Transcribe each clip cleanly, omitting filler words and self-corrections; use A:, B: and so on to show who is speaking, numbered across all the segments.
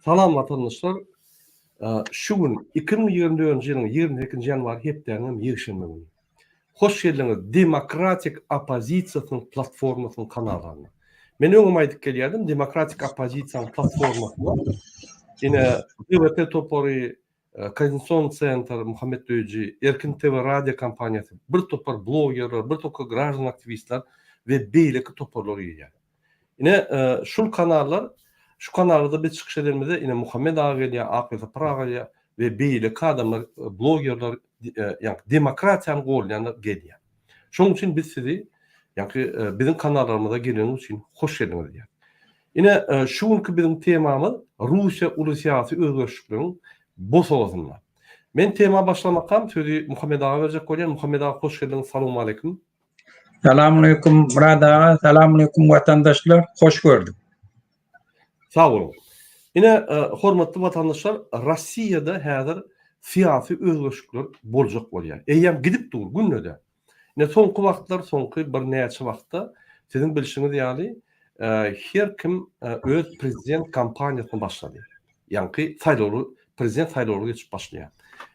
A: Salam watandaşlar. Şu gün 2024-nji ýylyň 28-nji ýanwary hepdäniň hem ýekşenbe güni. Hoş geldiňiz Demokratik oppozisiýasynyň platformasynyň kanalyna. Men öňem aýdyp gelýärdim, Demokratik oppozisiýanyň platformasyna ine GWP topary, Konstitusion sentr, Muhammet Döýüji, Erkin TV radio kompaniýasy, bir topar blogerler, bir topar graždan aktiwistler we beýleki toparlar girýär. Ine, şul kanallar, şu kanallarda biz çykyş edenimizde ine Muhammet aga gelýär, Akly Sapar aga gelýär we beýleki adamlar, blogerler, ýagny demokratiýany goldaýanlar gelýär. Şonuň üçin biz sizi, ýagny biziň kanallarymyza geleniňiz üçin hoş geldiňiz diýýäris. Ine, şu günki biziň temamyz Russiýa uly syýasy özgerişlikleriň bosagasynda. Men tema başlamakam sözi Muhammet aga berjek bolýan. Muhammet aga hoş geldiňiz, salowmaleýkim.
B: Salamaleýkum Myrat aga, salamaleýkum watandaşlar, hoş gördük.
A: Sag boluň. Ine, hormatly watandaşlar, Rossiýada häzir syýasy özgerişlikler boljak bolýar. Eýýäm gidip dur günde-de. Ine, soňky wagtlar, soňky birnäçe wagtda siziň bilşiňiz ýaly, her kim öz prezident kampaniýasyny başlady. Ýaňky saýlawly prezident saýlawlary geçip başlaýar.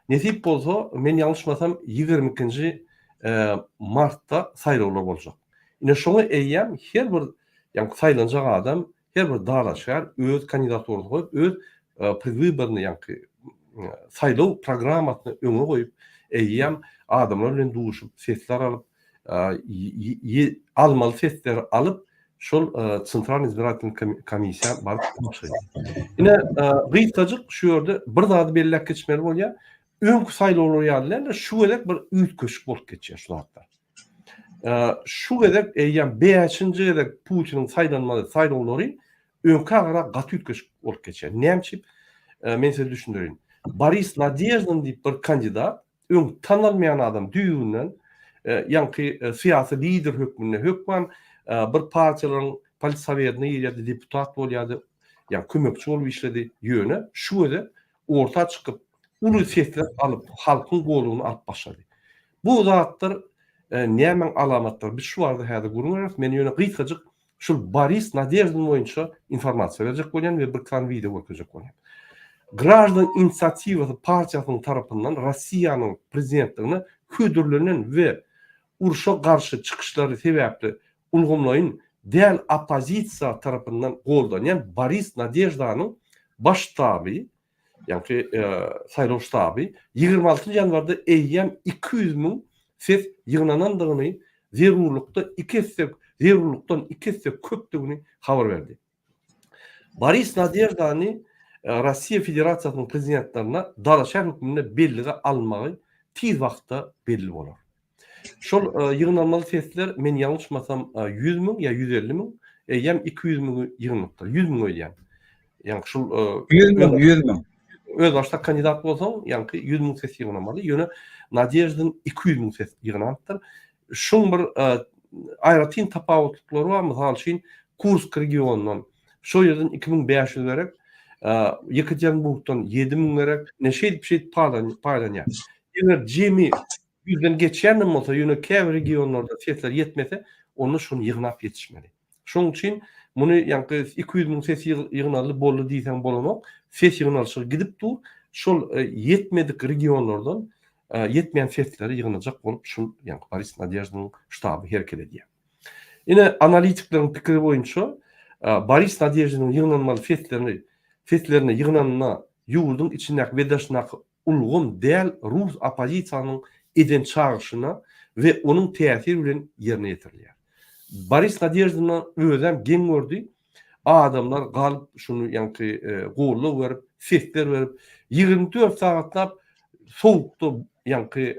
A: Nesip bolsa, men ýalňyşmasam, 22-nji martda saýlawlar boljak. Ine, şoňa eýýäm her bir ýaňky saýlanjak adam, her bir dalaşgär öz kandidaturasyny goýup, öz predwybornyý ýaňky saýlaw programmasyny öňe goýup, eýýäm adamlar bilen duşup, sesler alyp, almaly sesleri alyp, şol Sentralnyý izbiratelnyý komissiýa baryp tabşyrýar. Ine, gysgajyk şu ýerde bir zady belläp geçmeli bolýar. Öňki saýlawlar ýaly däl-de, şu gezek bir üýtgeşik bolup geçýär şu zatlar. Şu gezek eýýäm bäşinji gezek Putiniň saýlanmaly saýlawlary öňkä gara gaty üýtgeşik bolup geçýär. Näme üçin? Men size düşündireýin. Boris Nadeždin diýip bir kandidat, öň tanalmaýan adam düýbünden, ýaňky syýasy lider hökmünde hökman bir partiýalaryň politsowetine girýärdi, deputat bolýardy, ýa kömekçi bolup işledi. Ýöne şu gezek orta çykyp, uly sesler alyp, halkyň goluny alyp başlady. Bu zatlar nämäň alamatlary? Biz şu barada häzir gürrüň bereris. Men ýöne gysgajyk şul Boris Nadeždin boýunça informasiýa berjek bolýan we bir sany wideo görkezjek bolýan. Graždan inisiatiwasy partiýasynyň tarapyndan Rossiýanyň prezidentligine hödürlenen we urşa garşy çykyşlary sebäpli ulgamlaýyn däl oppozisiýa tarapyndan goldanýan Boris Nadeždanyň baş ştaby, ýagny saýlaw ştaby 26 ýanwarda eýýäm 200 müň ses ýygnanandygyny, zerurlykda iki esse zerurlykdan iki esse köpdügini habar berdi. Boris Nadeždany Russiýa Federasiýasynyň prezidentlerine dalaşgär hökmünde bellige alynmagy tiz wagtda belli bolar. Şol ýygnalmaly sesler, men ýalňyşmasam, 100 müň ýa 150 müň, eýýäm 200 müňi ýygnapdyr. 100 müň öýdýän. Ýagny şul
B: 100 müň, 100 müň.
A: Özbaşdak kandidat bolsaň, ýaňky 100 müň ses ýygnamaly. Ýöne Nadeždin 200 müň ses ýygnapdyr. Şuň bir aýratyn tapawutlyklary bar. Mysal üçin, Kursk regionyndan şol ýerden 2500 gerek, Ýekaterinburgdan 7000 gerek. Ine şeýdip şeýdip paýlanýar. Eger jemi ýüzden geçýänem bolsa, ýöne käbir regionlarda sesler ýetmese, onda şony ýygnap ýetişmeli. Şonuň üçin muny ýaňky 200 müň ses ýygnaldy boldy diýseň bolanok. Ses ýygnalyşygy gidip dur. Şol ýetmedik regionlardan ýetmeýän sesleri ýygnajak bolup şul ýaňky Boris Nadeždiniň ştaby hereket edýär. Ine analitikleriň pikiri boýunça Boris Nadeždiniň ýygnanmaly seslerini seslerini ýygnanyna ýurduň içindäki we daşyndaky ulgam däl rus oppozisiýanyň eden çagyryşyna we onuň täsiri bilen ýerine ýetirilýär. Boris Nadeždina özem geň gördi, adamlar galyp şuny ýaňky goldaw berip, sesler berip, 24 sagatlap sowukda ýaňky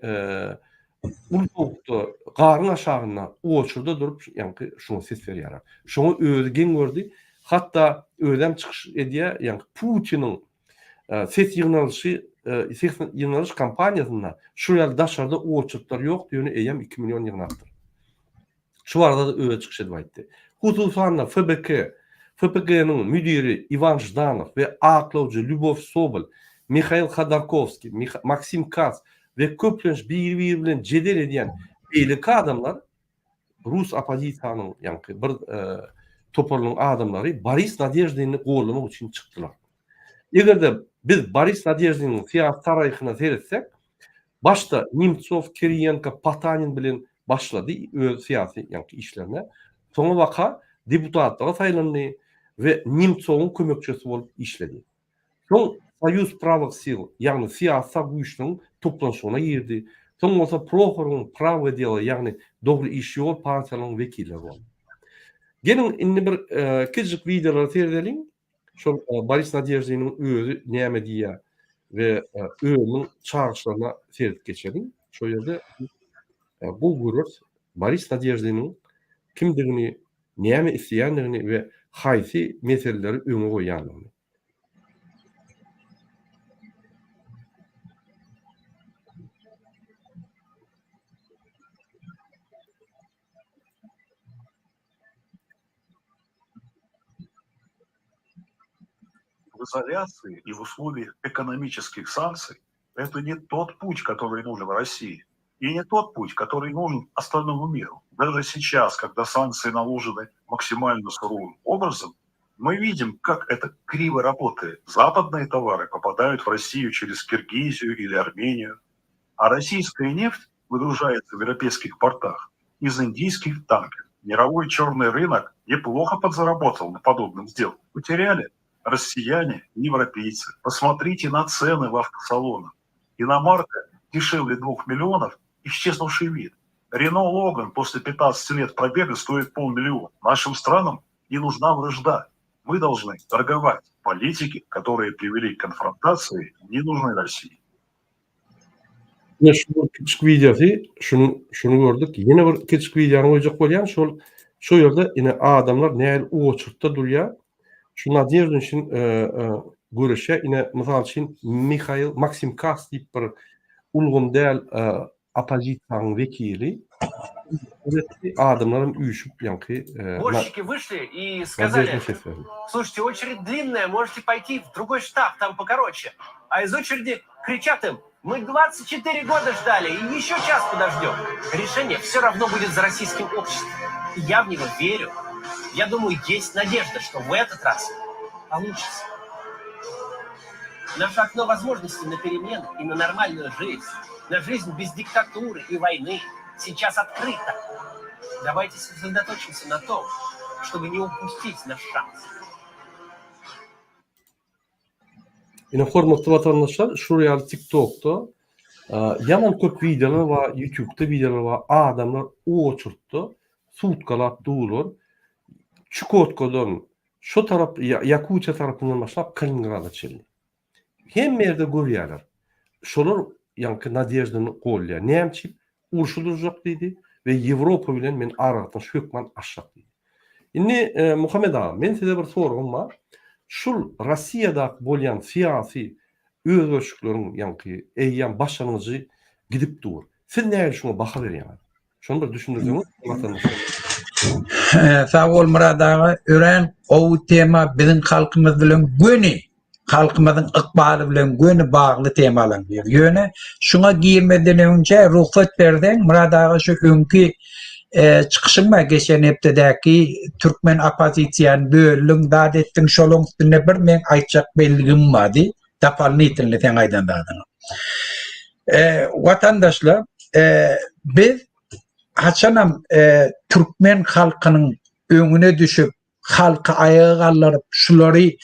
A: uly sowukda garyň aşagynda oçurda durup ýaňky şuňa ses berýärler. Şoňa özi geň gördi. Hatda özem çykyş edýär, ýaňky Putiniň Ses ýygnalyşy ses ýygnalyş kampaniýasynda şu ýaly daşarda oçurtlar ýokdy, ýöne eýýäm 2 million ýygnapdyr. Şu barada-da özi çykyş edip aýtdy. Hususan-da FBK, FPG-niň müdiri Iwan Ždanow we aklawjy Lýubow Sobol, Mihail Hodorkowskiý, Maksim Kats we köplenç biri-biri bilen jedel edýän beýleki adamlar rus oppozisiýanyň ýaňky bir toparynyň adamlary Boris Nadeždini goldamak üçin çykdylar. Eger-de biz Boris Nadeždiniň syýasy taryhyna seretsek, başda Nemtsow, Kiriýenko, Potanin bilen başlady öz syýasy ýaňky işlerine. Soňabaka deputatlyga saýlandy we Nemtsowyň kömekçisi bolup işledi. Soň Soýuz prawych sil, ýagny syýasy sag güýçleriň toplanyşygyna girdi. Soň bolsa Prohorowyň Prawoe delo, ýagny Dogry iş ýol partiýalarynyň wekilleri boldy. Geliň indi bir kiçijik wideolara seredeliň. Şol Boris Nadeždiniň özi näme diýýär we özüniň çagyryşlaryna seredip geçeliň. Şo ýerde gowy göreris Boris Nadeždiniň kimdigini, näme isleýändigini we haýsy meseleleri öňe goýýandygyny.
C: В изоляции и в условиях экономических санкций это не тот путь, который нужен России, и не тот путь, который нужен остальному миру. Даже сейчас, когда санкции наложены максимально суровым образом, мы видим, как это криво работает. Западные товары попадают в Россию через Киргизию или Армению, а российская нефть выгружается в европейских портах из индийских танкеров. Мировой черный рынок неплохо подзаработал на подобном сделках. Потеряли россияне и европейцы. Посмотрите на цены в автосалонах. Иномарка дешевле 2 миллионов, исчезнувший вид. Рено Логан после 15 лет пробега стоит полмиллиона. Нашим странам не нужна вражда. Мы должны торговать. Политики, которые привели к конфронтации, не нужны России.
A: Ine şu bir kiçijik wideosy, şuny şuny gördük. Ýene bir kiçijik wideony goýjak bolýan, şol şu ýerde ine adamlar nähili oçurtda durýar. Şu Nadeždin üçin e, e, göreşýär. Ine mysal üçin Mihail Maksim Kass diýip bir ulgam däl e, oppozisiýanyň wekili. Adamlar hem üýşüp ýaňky e,
D: Уборщики вышли и сказали,
A: Nadeždin ses berdi.
D: слушайте, очередь длинная, можете пойти в другой штаб, там покороче. А из очереди кричат им, мы 24 года ждали и еще час подождем. Решение все равно будет за российским обществом. И я в него верю. Я думаю, есть надежда, что в этот раз получится. Наше окно возможностей на перемены и на нормальную жизнь, на жизнь без диктатуры и войны сейчас открыто. Давайте сосредоточимся на том, чтобы не упустить наш шанс.
A: Ine hormatly watandaşlar, şul ýaly TikTokda ýaman köp wideolar bar, YouTube'da wideolar bar. Adamlar oçurtda sutkalap durlar. Çukotkadan şo tarap Ýakutiýa tarapyndan başlap Kaliningrada çenli. Hemme ýerde görýärler. Şolar ýaňky Nadeždany golýar. Näme üçin? Urşy durjak diýdi we Ýewropa bilen men aragatnaşyk hökman açjak diýdi. Indi Muhammet aga, men size bir soragym bar. Şul Rossiýadaky bolýan syýasy özgerişlikleriň ýaňky eýýäm başlangyjy gidip dur. Siz nähili şuňa baha berýäňiz? Şony bir düşündirseňiz watandaşlara.
B: Sag bol Myrat aga, örän gowy tema biziň halkymyz bilen göni halkymyzyň ykbaly bilen göni bagly temalaryň biri. Ýöne şuňa girmezden öňçe rugsat berseň Myrat aga şu öňki e, çykyşyň bar geçen hepdedäki türkmen oppozisiýany böldüň zat etdiň şolaň üstünde bir meň aýtjak belligim bardy. Dopolnitelny seň aýdan zadyňa. E, watandaşlar, e, biz haçanam e, türkmen halkynyň öňüne düşüp halky aýaga galdyryp, şulary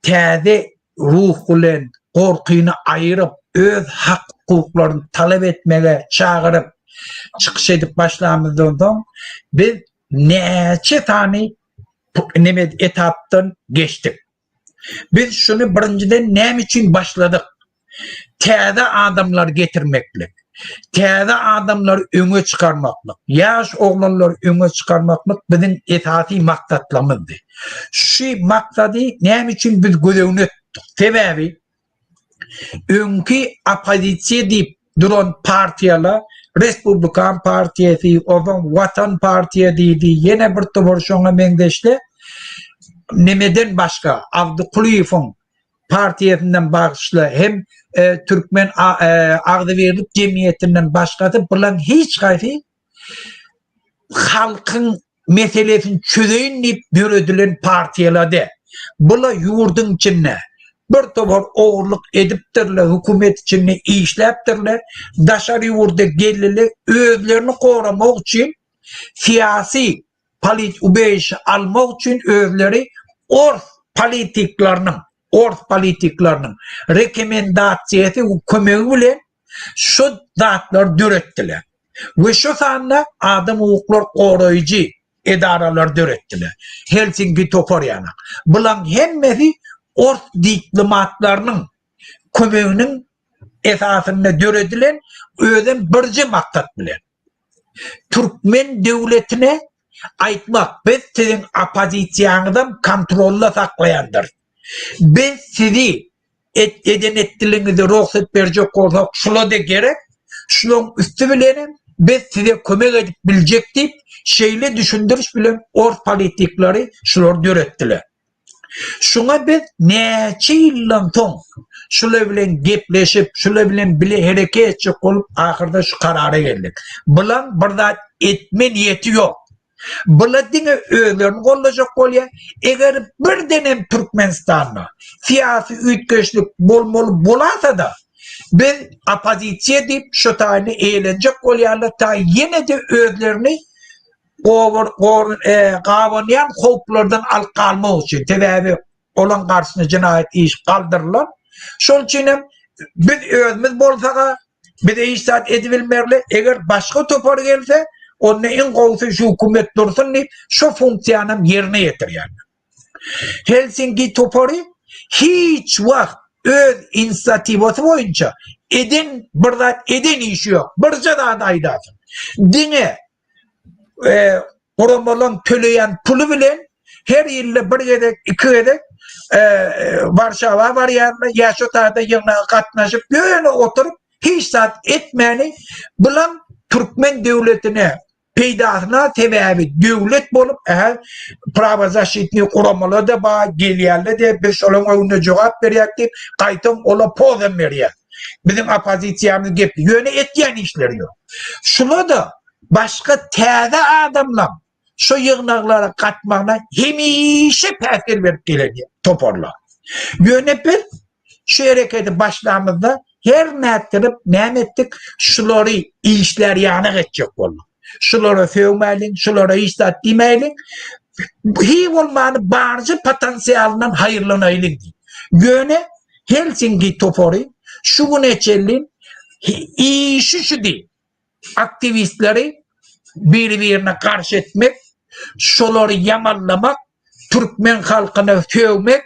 B: täze ruh bilen gorkyny aýyryp, öz hak-hukuklaryny talap etmege çagyryp, çykyş edip başlamyzdan soň, biz näçe sany neme etapdan geçdik. Biz şuny birinjiden näme üçin başladyk? Täze adamlar getirmeklik, täze adamlary öňe çykarmaklyk, ýaş oglanlary öňe çykarmaklyk biziň esasy maksatlarymyzdy. Şu maksady näme üçin biz göz öňüne tutduk? Sebäbi öňki oppozisiýa diýip duran partiýalar Respublikan partiýasy, onsoň Watan partiýa diýdi, ýene bir topar şoňa meňzeşler nemeden başga Abdy Kulyýewiň partiýasyndan bagyşla hem e, Türkmen e, agzybirlik jemgyýetinden başgasy bulan hiç haýsy halkyň meselesini çözeýin diýip döredilen partiýalar däl. Bula ýurduň içinde. Bir topar ogurlyk edipdirler, hökümet içinde işläpdirler, daşary ýurda geldiler, özlerini goramak üçin syýasy polit ubežişe almak üçin özleri ors politikleriniň ors politikleriniň rekomendasiýasy we kömegi bilen şu zatlary döretdiler. We şu sanda adam hukuklar goraýjy edaralary döretdiler. Helsinki topar ýanak. Bulaň hemmesi ors diplomatlarynyň kömeginiň esasynda döredilen, özem birje maksat bilen. Türkmen döwletine aýtmak, biz siziň oppozisiýaňyzam kontrolda saklaýandyrys. Biz sizi et, eden etdiligiňizi rugsat berjek bolsak, şula-da gerek, şulaň üsti bilenem biz size kömek edip biljek diýip, şeýle düşündiriş bilen ors politikleri şulary döretdiler. Şuňa biz näçe ýyldan soň şular bilen gepleşip, şular bilen bile hereket etjek bolup, ahyrda şu karara geldik. Bulaň bir zat etme niýeti ýok. Bular diňe özlerini gollajak bolýar. Eger birdenem Türkmenistanda syýasy üýtgeşlik bolmaly bolasa-da, biz oppozisiýa diýip şu taýyny eýlenjek bolýarlar, ta ýene-de özlerini gowur gor e, gabanýan howplardan alyp galmak üçin. Sebäbi olaň garşysyna jenaýat iş galdyrylan. Şol üçin hem biz özümiz bolsaga bize hiç zat edibilmerli. Eger başga topar gelse, onda iň gowusy şu hökümet dursun diýip, şu funksiýany hem ýerine ýetirýärler. Helsinki topary hiç wagt öz inisiatiwasy boýunça eden bir zat eden işi ýok. Birje zat aýdarsyn. Diňe e, guramalaryň töleýän puly bilen her ýylda bir gezek, iki gezek e, Warşawa barýarlar, ýa şo taýda ýygnaga gatnaşyp, ýöne oturyp hiç zat etmäni bulam türkmen döwletine peýdasyna sebäbi döwlet bolup, ähä prawozaşitniý guramalar-da bar, gelýärler-de, biz şolaryň öňünde jogap berýäris diýip, gaýtam ola pozam berýär. Biziň oppozisiýamyz gep, ýöne etýän işleri ýok. Şula-da başga täze adamlaň şu ýygnaklara gatmagyna hemişe päsgel berip gelen toparlar. Ýöne biz şu hereketi başlamyzda her nätdirip näme etdik, şulary işlär ýanak etjek bolduk. Şulara sögmäliň, şulara hiç zat diýmäliň. Hiý bolmany barja potensialyndan haýyrlanaýlyň diýip. Ýöne Helsinki topary şu güne çenli işi şudy. Aktiwistleri biri-birine garşy etmek, şolary ýamanlamak, türkmen halkyna sögmek,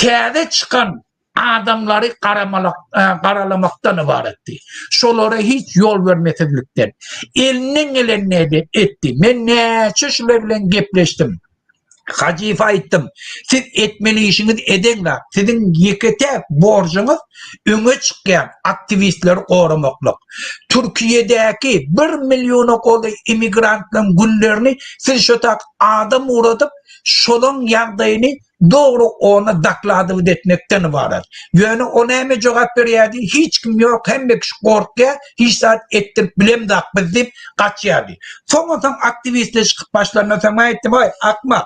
B: täze çykan adamlary garamalak, garalamakdan ybaratdy. Şolara hiç ýol bermesizlikden. Elinden gelenini etdi. Men näçe şular bilen gepleşdim. Hajyýewe aýtdym, siz etmeli işiňizi edeňzak, siziň ýeke-täk borjuňyz öňe çykýan aktiwistleri goramaklyk. Türkiýedäki bir milliona golaý immigrantlaryň günlerini siz şo tak adam ugradyp, şolaň ýagdaýyny dogry ona dokladowyt etmekden ybarat. Ýöne o näme jogap berýärdi, hiç kim ýok, hemme kişi gorkýar, hiç zat etdirip bilemzak biz diýip gaçýardy. Soňa soň aktiwistler çykyp başlandan soň men aýtdym, Aý, akmak,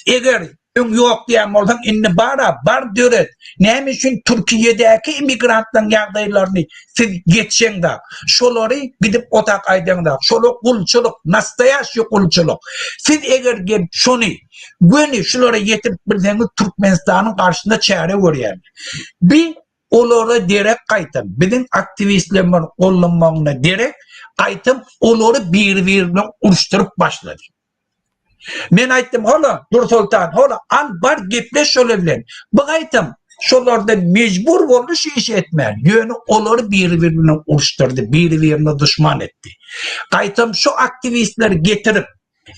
B: eger öň ýok diýen bolsaň, indi bar-a, bar döret. Näme üçin Türkiýedäki immigrantlaryň ýagdaýlaryny siz geçjeňzak? Şolary gidip otak aýdaňzak. Şolar gulçulyk, nastoýaşiý gulçulyk. Siz eger gelip şony göni şulara ýetirip bilseňiz Türkmenistanyň garşysynda çäre görýärler. Bi olara derek gaýtam biziň aktiwistlerimiz gollanmagyna derek gaýtam olary biri-biri bilen uruşdyryp başlady. Men aýtdym hola Dursoltan hola al bar gepleş şolar bilen. Bu gaýtam şolardan mejbur boldy şu işi etmän. Ýöne olary biri-biri bilen uruşdyrdy, biri-birine duşman etdi. Gaýtam şu aktiwistleri getirip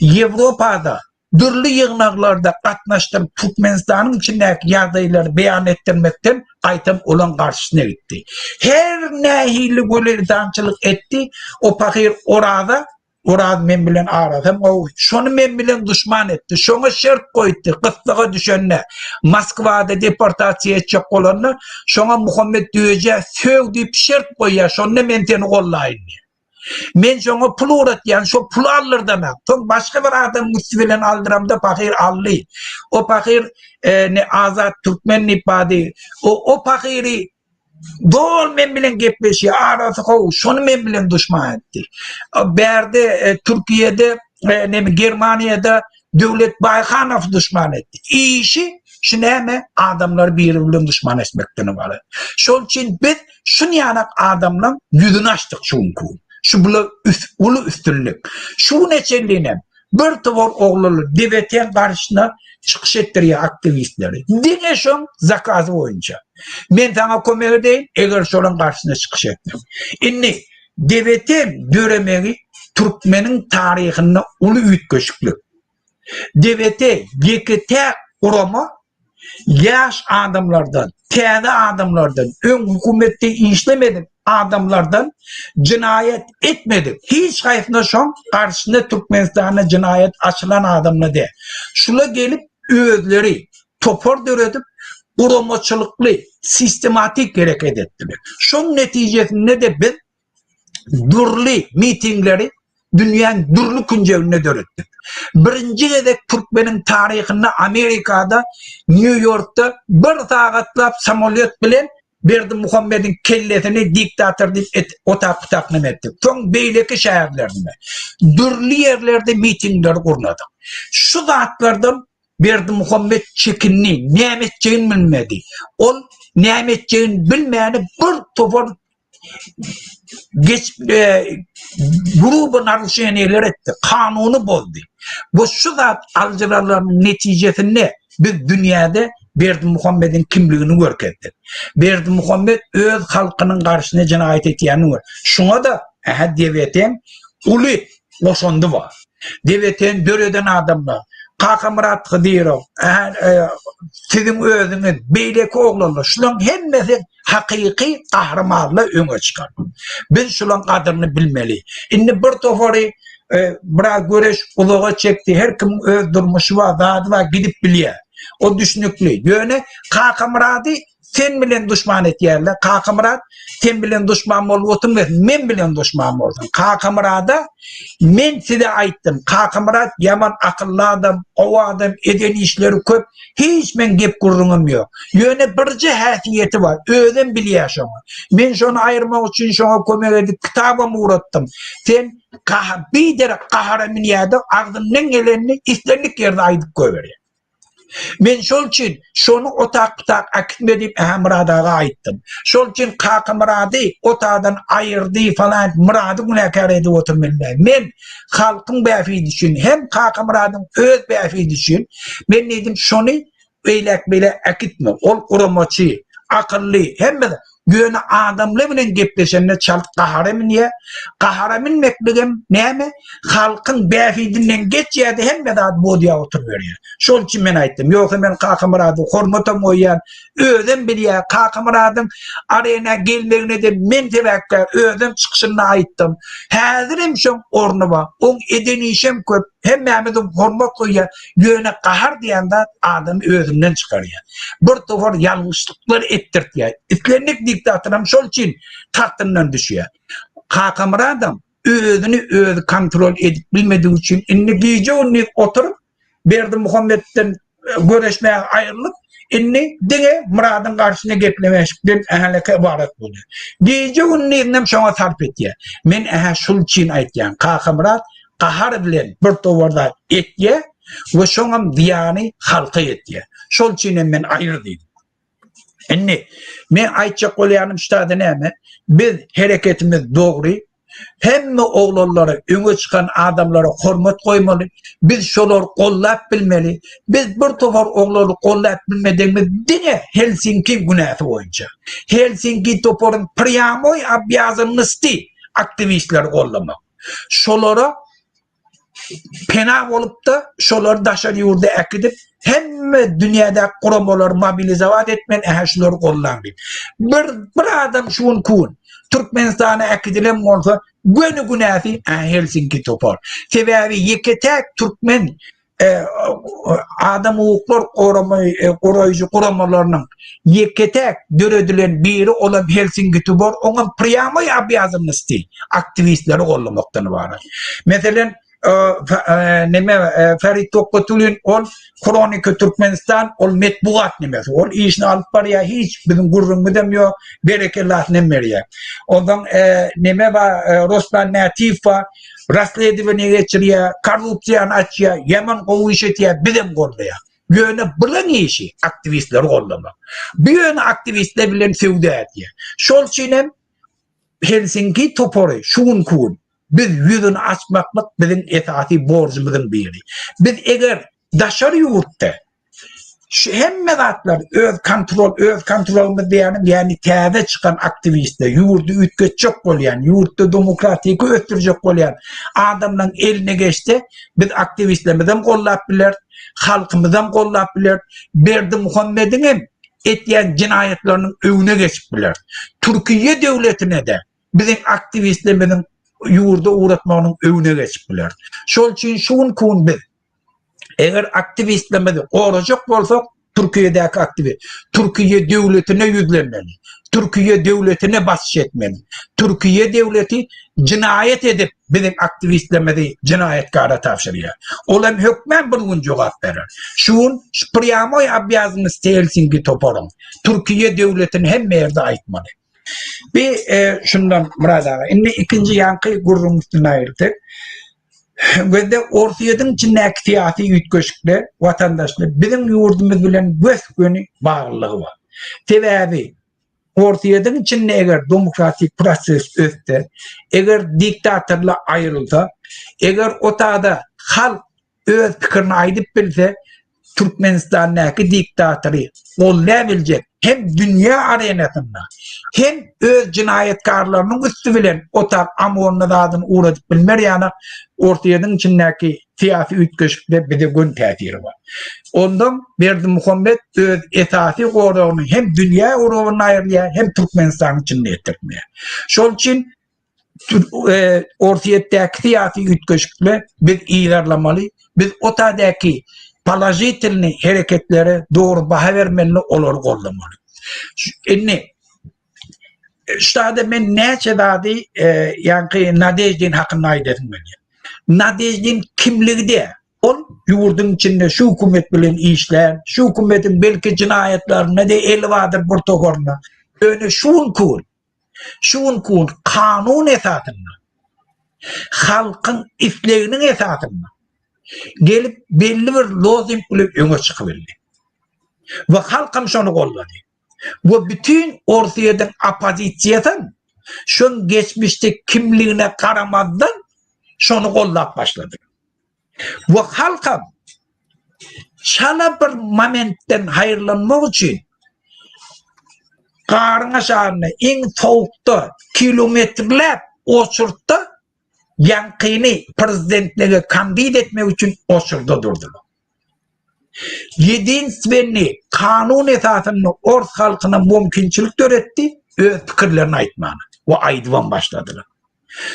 B: Ýewropada dürli ýygnaklarda gatnaşdyryp Türkmenistanyň içindäki ýagdaýlary beýan etdirmekden gaýtam olaň garşysyna gitdi. Her nähili gülezançylyk etdi, o pahyr Oraza, Oraz men bilen arasam gowy, şony men bilen duşman etdi, şoňa şert goýdy, gyssaga düşende, Moskwada deportasiýa etjek bolanda, şoňa Muhammet Düýejä sög diýip şert goýýar, şonda men seni gollaýyn diýip. Men şoňa pul ugratýan, şo puly aldyrdamak. Soň başga bir adamyň üsti bilen aldyramda pahyr aldy. O pahyr e, ne Azat Türkmen diýip bady. O, o pahyry Dol men bilen gepleşýär, arasy gowy, şony men bilen duşman etdi. Bärde e, Türkiýede, e, neme Germaniýada Döwlet Baýhanow duşman etdi. Işi şu näme adamlar biri bilen duşman etmekden ybarat. Şol üçin biz şun ýanak adamlaň ýüzüni açdyk şu günki gün. Şu bula üst, uly üstünlik. Şu güne çenlinem bir towar oglanlar DBT-niň garşysyna çykyş etdirýär aktiwistleri. Diňe şoň zakazy boýunça. Men saňa kömek edeýin, eger şolaň garşysyna çykyş etseň. Indi DBT döremegi türkmeniň taryhynda uly üýtgeşiklik. DBT ýeke-täk gurama ýaş adamlardan, täze adamlardan, öň hökümetde işlemedik adamlardan jenaýat etmedik, hiç haýsyna şoň garşysyna Türkmenistanda jenaýat açylan adamla däl. Şula gelip özleri topar döredip, guramaçylykly, sistematik hereket etdiler. Şoň netijesinde-de biz dürli mitingleri dünýäň dürli künjeginde döretdik. Birinji gezek türkmeniň taryhynda Amerikada, Nýu-Ýorkda bir sagatlap samolýot bilen Berdimuhamediň kellesini diktator diýip et, otap-putap neme etdik. Soň beýleki şäherlerinde, dürli ýerlerde mitingleri gurnadyk. Şu zatlardan Berdimuhamet çekindi, näme etjegini bilmedi. Ol näme etjegini bilmäni bir topar geç e, gruba naruşeniýeler etdi, kanuny bozdy. Bu şu zat aljyralaryň netijesinde biz dünýäde Berdimuhamediň kimligini görkezdik. Berdimuhamet öz halkynyň garşysyna jenaýat etýänini gör. Şuňa-da ähä DBT-iň uly goşandy bar. DBT-ni döreden adamlar Kakamyrat Hydyrow, ähä e, siziň özüňiz, beýleki oglanlar, şularyň hemmesi hakyky gahrymanlar öňe çykar. Biz şularyň gadyryny bilmeli. Indi bir topary e, biraz göreş uzaga çekdi. Her kimiň öz durmuşy bar, zady bar, gidip bilýär. O düşnükli. Ýöne Kakamyrady sen bilen duşman etýärler. Kakamyrat sen bilen duşman bolup oturmasyn, men bilen duşman bolsun. Kakamyrada men size aýtdym. Kakamyrat ýaman akylly adam, gowy adam, eden işleri köp. Hiç meň gep gürrüňim ýok. Ýöne birje häsiýeti bar, özem bilýär şoňa. Men şony aýyrmak üçin şoňa kömek edip kitabam ugratdym. Sen biderek gahara münýärde agzyndan gelenini islendik ýerde aýdyp goýberýär. Men şol üçin şony otak-putak äkitme diýip ähä Myrat aga aýtdym. Şol üçin Kakamyrady otadan aýyrdy falan Myrady günäkär edip oturmaly däl. Men halkyň bähbidi üçin hem Kakamyradyň öz bähbidi üçin men diýdim şony beýläk-beýläk äkitme. Ol guramaçy, akylly, hemme Ýöne adamlar bilen gepleşende çalt gahara münýär. Gahara münmekligem näme? Halkyň bähbidinden geçýär-de hemme zady bozýar oturyberýär. Şol üçin men aýtdym. Ýogsa men Kakamyrada hormatam goýýan. Özem bilýär. Kakamyradyň arena gelmegine-de men sebäpkär. Özem çykyşynda aýtdym. Häzirem şoň orny bar. Oň eden işem köp. Hemmämiz hormat goýýar. Ýöne gahar diýen zat adamy özünden çykarýar. Bir topar ýalňyşlyklar etdirtýär. Islendik diktatoram şol üçin tagtyndan düşýär. Kakamyradam özüni özi kontrol edip bilmedigi üçin indi gije-gündiz oturyp Berdimuhametden göreşmäge aýrylyp, indi diňe Myradyň garşysyna geplemeşikden ähäleke ybarat boldy. Gije-gündizinem şoňa sarp etýär. Men ähä şul üçin aýtýan, Kakamyrat gahar bilen bir towar zat etýär we şoňam zyýany halka ýetýär. Şol üçinem men aýyr diýdim. Indi men aýtjak bolýanym şu taýda näme? Biz hereketimiz dogry. Hemme oglanlara, öňe çykan adamlara hormat goýmaly. Biz şolary gollap bilmeli. Biz bir topar oglany gollap bilmedigimiz diňe Helsinki günäsi boýunça. Helsinki toparyň prýamoý obýazannosti aktiwistleri gollamak. Şolara pena bolupda şolary daşary ýurda äkidip hemme dünýädäki guramalary mobilizowat etmeli ähä şulary gollaň diýip. Bir bir adam şu gün kun Türkmenistana äkidilen bolsa göni günäsi ähä Helsinki topar. Sebäbi ýeke täk türkmen. Adam hukuklar goraýjy guramalarynyň ýeke-täk döredilen biri olam Helsinki tubor, oňam prýamoý obýazannosty aktiwistleri gollamakdan ybarat. Meselem, neme Ferit Tokbatulin ol Hronika Türkmenistan ol metbugat nemesi. Ol işini alyp barýar, hiç biziň gürrüňimizem ýok, berekellasyny hem berýär. Ondan neme bar, Ruslan Mätiýew bar, Rasledowaniýe geçirýär, korrupsiýany açýar, ýaman gowy iş etýär, bizem goldaýar. Ýöne bulan işi aktiwistleri goldamak. Bu ýöne aktiwistler bilen söwda edýär. Şol üçin hem Helsinki topary şu günki gün biz ýüzüni açmaklyk biziň esasy borjumyzyň biri. Biz eger daşary ýurtda Şu hemme zatlar öz kontrol, öz kontrolymyz diýýänim, ýagny täze çykan aktiwistler, ýurdy üýtgetjek bolýan, ýurtda demokratiki ösdürjek bolýan adamlaryň eline geçse, biz aktiwistlerimizem gollap bileris, halkymyzam gollap bileris, Berdimuhamediň hem etýän jenaýatlarynyň öňüne geçip bileris. Türkiýe döwletine-de biziň aktiwistlerimiziň ýurda ugratmagynyň öňüne geçip bileris. Şol üçin şu günki gün biz Eger aktiwistlerimizi gorajak bolsak, Türkiýedäki aktiwist, Türkiýe döwletine ýüzlenmeli. Türkiýe döwletine basyş etmeli. Türkiýe döwleti jinaýat edip biziň aktiwistlerimizi jinaýatkara tabşyrýar. Ol hem hökmän bir gün jogap berer. Şu gün şu prýamoý obýazannost Helsinki toparyň Türkiýe döwletini hemme ýerde aýtmaly. Bir e, şundan Myrat aga, indi ikinji ýaňky gürrüň üstüne aýyrdyk. Gözde Orsýetiň içindäki syýasy üýtgeşikler watandaşlar biziň ýurdumyz bilen gös-göni baglylygy bar. Sebäbi Orsýetiň içinde eger demokratik proses össe, eger diktatorlar aýrylsa, eger o tada halk öz pikirini aýdyp bilse, Türkmenistandaky diktatory goldabiljek hem dünýä arenasynda, hem öz jenaýatkarlarynyň üsti bilen otag OMON-na zadyny ugradyp bilmer ýaly Orsýetiň içindäki syýasy üýtgeşikde bize göni täsiri bar. Ondan Berdimuhamet öz esasy goragyny hem dünýä urugynda aýyrýar, hem Türkmenistanyň içinde etdirtmeýär. Şol üçin Orsýetdäki syýasy üýtgeşikle biz yzarlamaly, biz o taýdaky položitelnyý hereketlere dogry baha bermeli, olary goldamaly. Indi şu taýda men näçe zady ýaňky Nadeždin hakynda aýdasym gelýär. Nadeždin kimligi däl. Ol ýurduň içinde şu hökümet bilen işlän, şu hökümetiň belki jenaýatlarynda-da eli bardyr bir toparyna. Ýöne şu günki gün Şu günki gün kanun esasynda, halkyň isleginiň esasynda gelip belli bir lozung bilen öňe çykybildi. We halkam şony goldady. We bütin Orsýetiň oppozisiýasam şoň geçmişde kimligine garamazdan şony goldap başlady. We halkam çala bir momentden haýyrlanmak üçin garyň aşagynda iň sowukda kilometrläp oçurtda ýaňkyny prezidentlige kandid etmek üçin oçurda durdular. Ýedinstwenni kanun esasynda ors halkyna mümkinçilik döretdi öz pikirlerini aýtmana we aýdybam başladylar.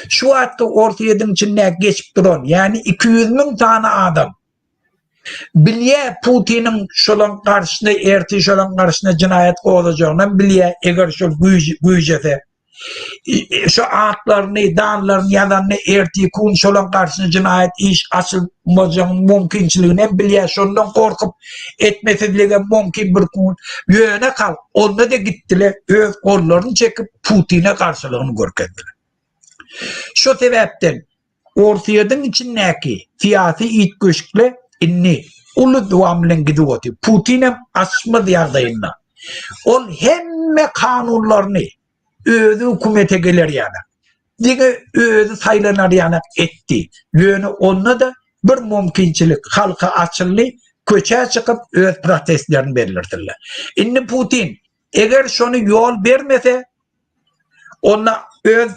B: Şu wagtky Orsýetiň içinde geçip duran, ýagny 200 müň sany adam bilýär Putiniň şolaň garşysyna ertir şolaň garşysyna jenaýat gozajagynam bilýär, eger şol güýj güýjese. Şu atlaryny, danlaryny ýazanda ertir kun şolaň garşysyna jenaýat iş açylmajagyň mümkinçiligini hem bilýär. Şondan gorkup etmesizligem mümkin bir kun. Ýöne halk onda-da gitdiler, öz gollaryny çekip Putine garşylygyny görkezdiler. Şu sebäpden Orsýetiň içindäki syýasy üýtgeşikler indi uly dowam bilen gidip otyr. Putin hem açmaz ýagdaýynda. Ol hemme kanunlaryny özi hökümete geler ýaly, diňe özi saýlanar ýaly etdi. Ýöne onda-da bir mümkinçilik halka açyldy, köçä çykyp öz protestlerini bildirdiler. Indi Putin Eger şony ýol bermese, onda öz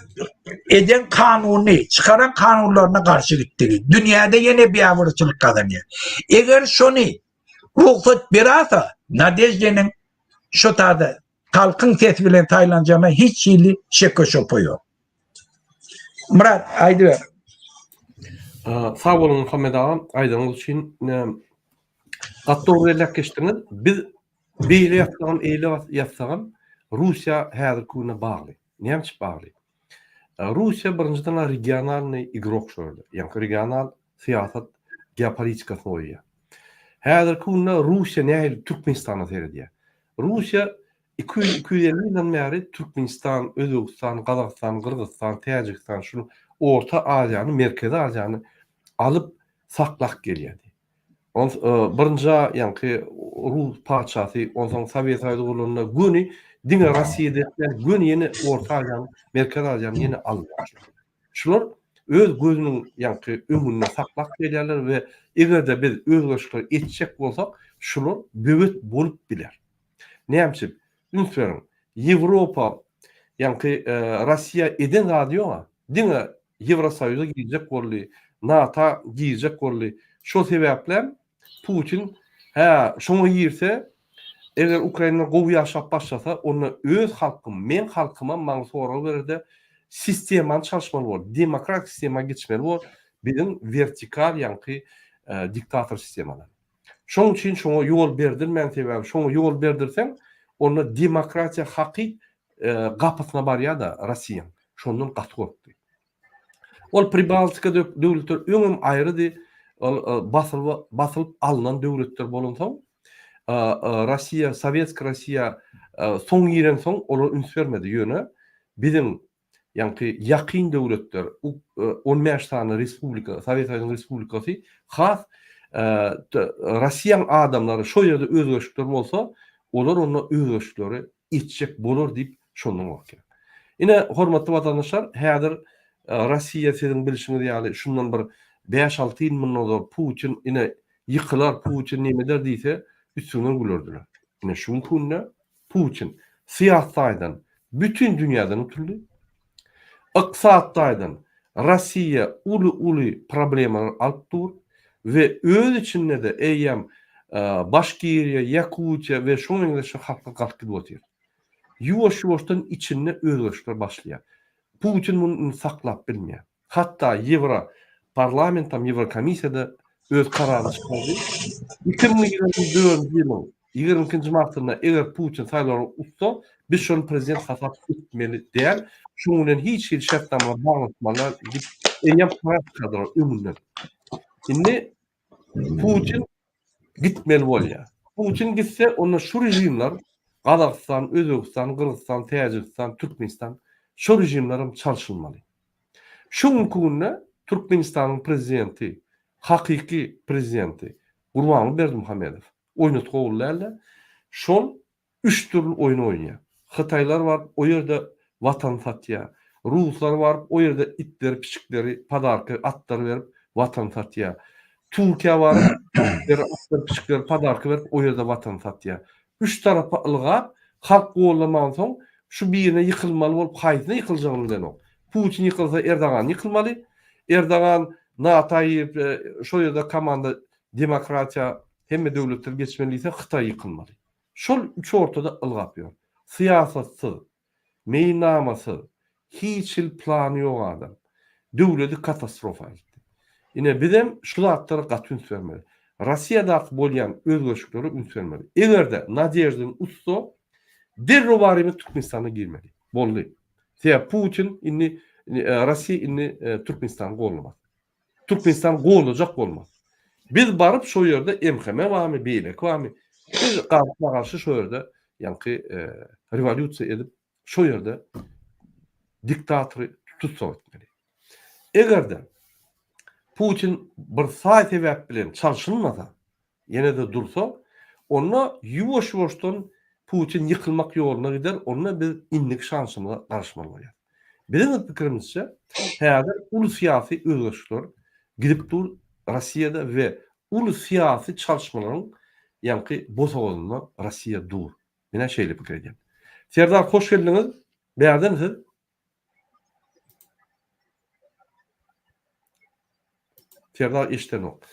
B: eden kanunyny, çykaran kanunlaryna garşy gitdigi, dünýäde ýene biabraçylyk gazanýar. Eger şony rugsat berasa, Nadeždeniň şo tada halkyň sesi bilen saýlanjagyna hiç hili şeke-şübhe ýok. Myrat, aýdyber.
A: Sag boluň Muhammet aga aýdanyňyz üçin. Gaty dogry belläp geçdiňiz. Biz beýle ýatsagam, eýle ýatsagam Russiýa häzirki günde bagly. Näme üçin bagly? Russiýa birinjiden regionalnyý igrok şu ýerde. Ýagny regional syýasat geopolitikasyny goýýar. Häzirki günde Russiýa nähili Türkmenistana seredýär? Russiýa 200, 250 ýyldan bäri Türkmenistan, Özbegistan, Gazagystan, Gyrgyzystan, Täjigistan şu Orta Aziýany, Merkezi Aziýany alyp saklap gelýärdi. Ons birinji ýaňky rus patyşasy, onsoň Sowet Soýuzy gurlanda göni diňe Russiýada etmän, göni ýene Orta Aziýany, Merkezi Aziýany ýene aldy. Şular öz gözüniň ýaňky öňünde saklap gelýärler we eger-de biz özgerişler etjek bolsak, şular böwet bolup biler. Näme üçin? Üns beriň. Ýewropa ýaňky Russiýa eden zady ýog-a. Diňe Ýewrosoýuza girjek boldy, NATO girjek boldy. Şol sebäplem Putin hä, şoňa girse, eger Ukraina gowy ýaşap başlasa, onda öz halkym, meň halkymam maňa sorag bererde, sistemany çalyşmaly bor, demokratik sistema geçmeli bor, biziň wertikal ýaňky diktator sistemadan. Şoň üçin şoňa ýol berdirmän sebäbi şoňa ýol berdirseň, onda demokratiýa hakyt gapysyna barýar-da Rossiýaň. Şondan gaty gorkdy. Ol Pribaltika döwletler öňem aýrydy. Ol basylyp basylyp alnan döwletler bolansoň, Rossiýa, Sowetskiý Rossiýa soň girensoň olar üns bermedi. Ýöne biziň ýaňky ýakyn döwletler, 15 sany respublika, Sowet Soýuzynyň respublikasy has Rossiýanyň adamlary şo ýerde özgerişikler bolsa, olar onda özgerişikleri etjek bolar diýip şondan gorkýar. Ine, hormatly watandaşlar, häzir Rossiýa siziň bilşiňiz ýaly şundan bir bäş-alty ýyl mundan ozal Putin ine ýykylar, Putin neme eder diýse, üstüňden gülerdiler. Ine şu günki günde Putin syýasy taýdan bütin dünýäden utuldy. Ykdysady taýdan Rossiýa uly-uly problemalar alyp dur we öz içinde-de eýýäm Başkiriýa, Ýakutiýa we şoňa meňzeş halklar galyp gidip otyr. Ýuwaş-ýuwaşdan içinde özgerişler başlaýar. Putin muny indi saklap bilmeýär. Hatda Ýewro parlamentam, Ýewrokomissiýa-da öz kararyny çykardy. 2024-nji ýylyň 22-nji martynda eger Putin saýlawlary utsa, biz şony prezident hasap etmeli däl, şunuň bilen hiç hili şertnama baglaşmaly däl diýip, eýýäm karar çykardylar öňünden. Indi Putin gitmeli bolýar. Putin gitse, onda şu režimler Gazagystan, Özbegistan, Gyrgyzystan, Täjigistan, Türkmenistan şu režimlerem çalşylmaly. Şu günki günde Türkmenistanyň prezidenti, hakyky prezidenti Gurbanguly Berdimuhamedow oýnatgy ogly däl-de, şol üç dürli oýun oýnaýar. Hytaýlar baryp o ýerde watany satýar. Ruslar baryp o ýerde itleri, pişikleri, podarka, atlary berip watany satýar. Türkiýä baryp itleri, atlary, pişikleri podarka berip o ýerde watany satýar. Üç tarapa ylgap, halk gollamansoň şu birine ýykylmaly bolup haýsyna ýykyljagyny bilenok. Putin ýykylsa Erdogan ýykylmaly. Erdogan NATO girip şo ýerde komanda demokratiýa hemme döwletler geçmeli diýse Hytaý ýykylmaly. Şol üç ortada ylgap ýör. Syýasatsyz, meýilnamasyz, hiç hili plany ýok adam. Döwledi katastrofa eltdi. Ine bizem şu zatlara gaty üns bermeli. Rossiýadaky bolýan özgerişliklere üns bermeli. Eger-de Nadeždin utsa, derrew barymyz Türkmenistana girmeli. Boldy. Sebäbi Putin indi Rossiýa indi Türkmenistany gollamaz. Türkmenistan gollajak bolmaz. Biz baryp şo ýerde MHM barmy, beýleki barmy, biz garşyma garşy şo ýerde ýaňky rewolýusiýa edip, şo ýerde diktatory tussag etmeli. Eger-de Putin bir saý sebäp bilen çalşylmasa, ýene-de dursa, onda ýuwaş-ýuwaşdan Putin ýykylmak ýoluna gider, onda biz indiki şansymyza garaşmaly bolýarys. Biziň pikirimizçe, häzir uly syýasy özgerişler gidip dur Russiýada we uly syýasy çalyşmalaryň ýaňky bosagasynda Russiýa dur. Men-ä şeýle pikir edýän. Serdar hoş geldiňiz. Bärden siz? Serdar eşdenok.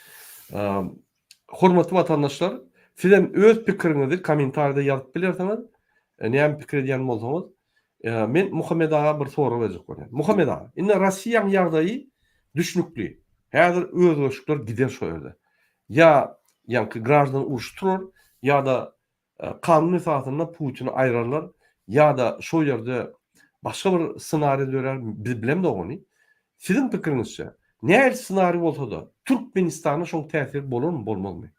A: Hormatly watandaşlar, siz hem öz pikiriňizi kommentariýada ýazyp bilersiňiz. E, näme pikir edýän bolsaňyz. E, men Muhammet aga bir sorag berjek bolýan. Muhammet aga, indi Russiýanyň ýagdaýy düşnükli. Häzir özgerişikler gider şo ýerde. Ýa ýaňky graždan urşy turar, ýa-da kanun esasynda Putini aýrarlar, ýa-da şo ýerde başga bir ssenariý dörär, biz bilemzok ony. Siziň pikiriňizçe, nähili ssenariý bolsa-da, Türkmenistana şoň täsiri bolarmy, bolmazmy?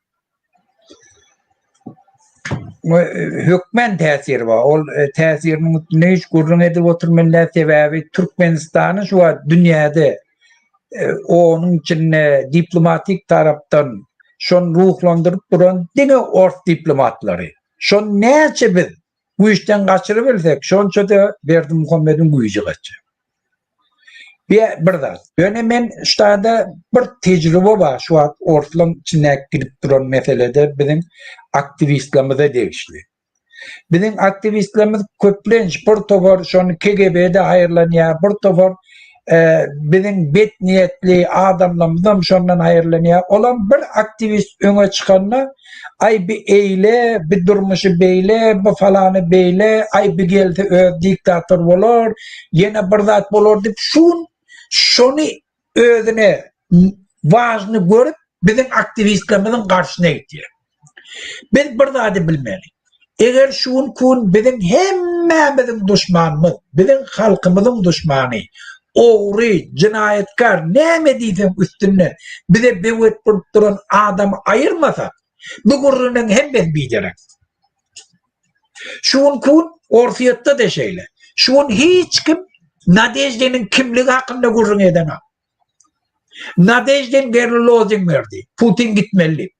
B: Hökmän täsiri bar. Ol täsiriniň üstünde hiç gürrüň edip oturmaly däl, sebäbi Türkmenistany şu wagt dünýäde onuň içinde diplomatik tarapdan şony ruhlandyryp duran diňe ors diplomatlary. Şony näçe biz güýçden gaçyrybilsek, şonça-da Berdimuhamediň güýji gaçýar. Bir, bir zat. Ýöne men ştada bir tejribe bar şu wagt orslaň içindäki gidip duran meselede biziň aktiwistlerimize degişli. Biziň aktiwistlerimiz köplenç bir topar şony KGB-de haýyrlanýar, bir topar e, biziň bet niýetli adamlarymyzam şondan haýyrlanýar. Olam bir aktiwist öňe çykanda Aý bi eýle, bi durmuşy beýle, bi falany beýle, aý bi gelse öz diktator bolar, ýene bir zat bolar diýip şu gün şony özüne wažny görüp biziň aktiwistlerimiziň garşyna gidýär. Biz bir zady bilmeli. Eger şu günki gün biziň hemmämiziň duşmanymyz, biziň halkymyzyň duşmany, ogry, jenaýatkar, näme diýseň üstünden bize böwet bolup duran adamy aýyrmasak, bu gürrüňiň hemmesi biderek. Şu günki gün Orsýetde-de şeýle. Şu gün hiç kim Nadeždiniň kimligi hakynda gürrüň edenok. Nadeždin berli lozing berdi. Putin gitmeli diýip.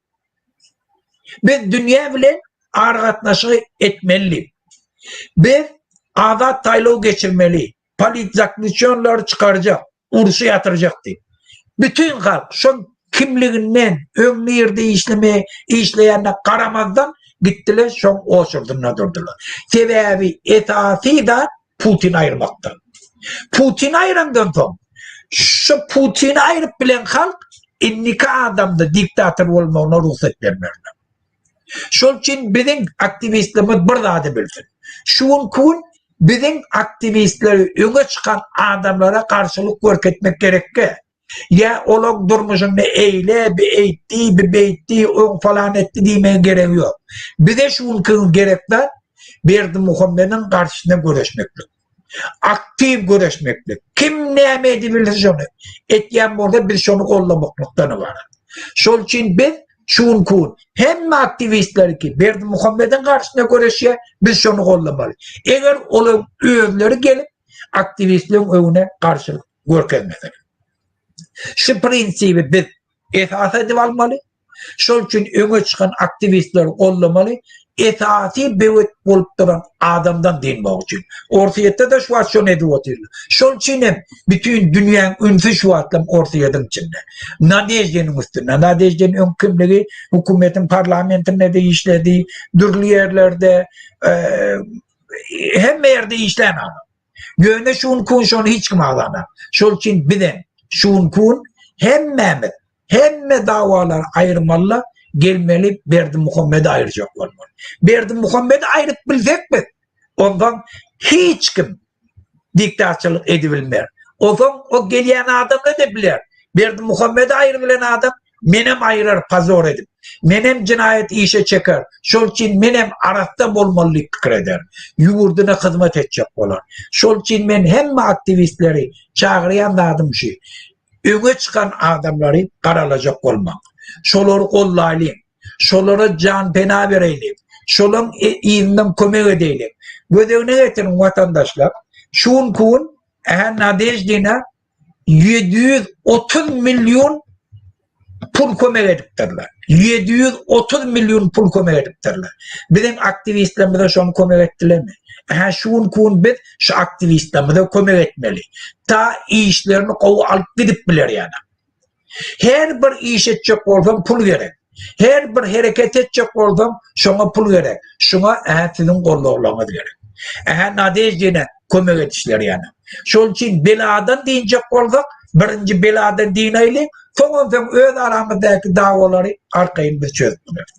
B: Biz dünýä bilen aragatnaşygy etmeli diýip. Biz azat saýlaw geçirmeli, politzaklýuçýonlary çykarjak, urşy ýatyrjak diýip. Bütin halk şol kimliginden, öň nirde işleme, işleýänine garamazdan gitdiler, şoň oçurdynda durdular. Sebäbi esasy zat Putini aýyrmakdyr. Putini aýyrandan soň, şu Putini aýryp bilen halk indiki adamda diktator bolmagyna rugsat bermezler. Şol üçin biziň aktiwistlerimiz bir zady bilsin. Şu günki gün biziň aktiwistleri öňe çykan adamlara garşylyk görkezmek gerekge. Ýa olaň durmuşynda eýle, bi eýtdi, bi beýtdi, öň falan etdi diýmegiň geregi ýok. Bize şu günki gün gerek zat Berdimuhamediň garşysyna göreşmeklik. Aktiw göreşmeklik. Kim näme edibilse şony etýän bolsa biz şony goldamaklykdan ybarat. Şol üçin biz şu günki gün hemme aktiwistleri ki Berdimuhamediň garşysyna göreşýär, biz şony goldamaly. Eger olaň özleri gelip aktiwistleriň öňüne garşylyk görkezmeseler. Şu prinsibi biz esas edip almaly. Şol üçin öňe çykan aktiwistleri goldamaly. Esasy böwet bolup duran adamdan dynmak üçin. Orsýetde-de şu wagt şony edip otyrlar. Şol üçin hem bütin dünýäň ünsi şu wagtlam Orsýetiň içinde. Nadeždiniň üstünde. Nadeždin öň kimligi hökümetiň parlamentinde-de işledi, dürli ýerlerde, hemme ýerde işlän adam. Ýöne şu günki gün şony hiç kim agzanok. Şol üçin bizem şu günki gün hemmämiz hemme dawalary aýyrmaly-da, gelmeli Berdimuhamedi aýyrjak bolmaly. Berdimuhamedi aýryp bilsek biz, ondan hiç kim diktatçylyk edibilmer. Onsoň o gelýän adam-da biler. Berdimuhamedi aýrybilen adam Menem aýyrar pozor edip. Menem jenaýat işe çeker. Şol üçin menem arassa bolmaly diýip pikir eder. Ýurduna hyzmat etjek bolar. Şol üçin men hemme aktiwistleri çagyrýan zadym şu. Öňe çykan adamlary garalajak bolmaň. Şolary gollaýlyň. Şolara jan pena bereýliň. Şolaň yzyndan kömek edeýliň. Göz öňüne getiriň watandaşlar. Şu günki gün Ähä Nadeždina 730 million pul kömek edipdirler. 730 million pul kömek edipdirler. Biziň aktiwistlerimize şony kömek etdilermi? Ähä şu günki gün biz şu aktiwistlerimize kömek etmeli. Ta işlerini gowy alyp gidip biler ýaly. Her bir iş etjek bolsaň pul gerek. Her bir hereket etjek bolsaň şoňa pul gerek. Şuňa ähä siziň gollaglaryňyz gerek. Ähä Nadeždine kömek edişler ýaly. Şol üçin beladan dynjak bolsak, birinji beladan dynaýlyň, soň onsoň öz aramyzdaky dawalary arkaýyn biz çözüp bileris.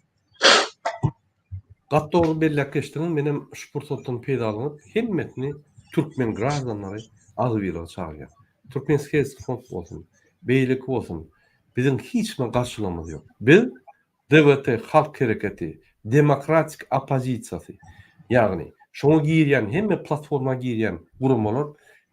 A: Gaty dogry belläp geçdiňiz, menem şu pursatdan peýdalanyp hemmesini türkmen graždanlary agzybirlige çagyrýan. Türkmenskiý fond bolsun, beýleki bolsun. Biziň hiç bir garşylygymyz ýok. Biz DWT Halk Hereketi demokratik oppozisiýasy, ýagny şoňa girýän hemme platforma girýän guramalar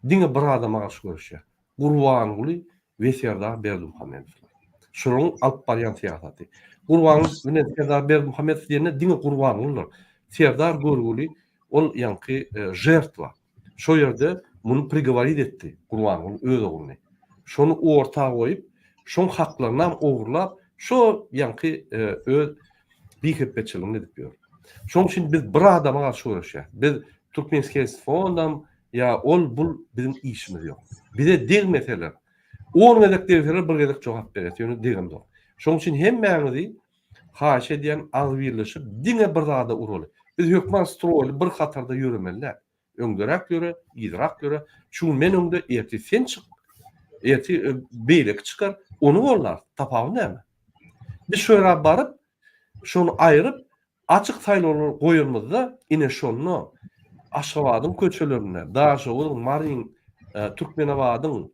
A: diňe bir adama garşy göreşýär. Gurbanguly we Serdar Berdimuhamedowlar. Şolaryň alyp barýan syýasaty. Gurbanguly bilen Serdar Berdimuhamedow diýende diňe Gurbangulydyr. Serdar görgüli ol ýaňky žertwa. Şo ýerde muny prigoworit etdi Gurbanguly öz ogluny. Şony orta goýup, şoň haklarynam ogurlap, şo ýaňky öz bihepbeçiligini edip ýör. Şoň üçin biz bir adama garşy göreşýäs. Biz Türkmenskelsfondam ýa ol bul biziň işimiz ýok. Bize degmeseler, on gezek degseler bir gezek jogap berýäs, ýöne degemzok. Şoň üçin hemmäňizi haýyş edýän agzybirleşip diňe bir zada uraly. Biz hökman stroýly bir hatarda ýöremeli däl. Öňderäk ýöre, yzrak ýöre. Şu gün men öňde, ertir sen çyk. Ertir beýleki çykar. Ony gollarys. Tapawudy näme? Biz şo ýere baryp, şony aýryp, açyk saýlawlar goýanymyzda, ine şonda Aşgabadyň köçelerinde, Daşoguzyň, Maryň, Türkmenabadyň,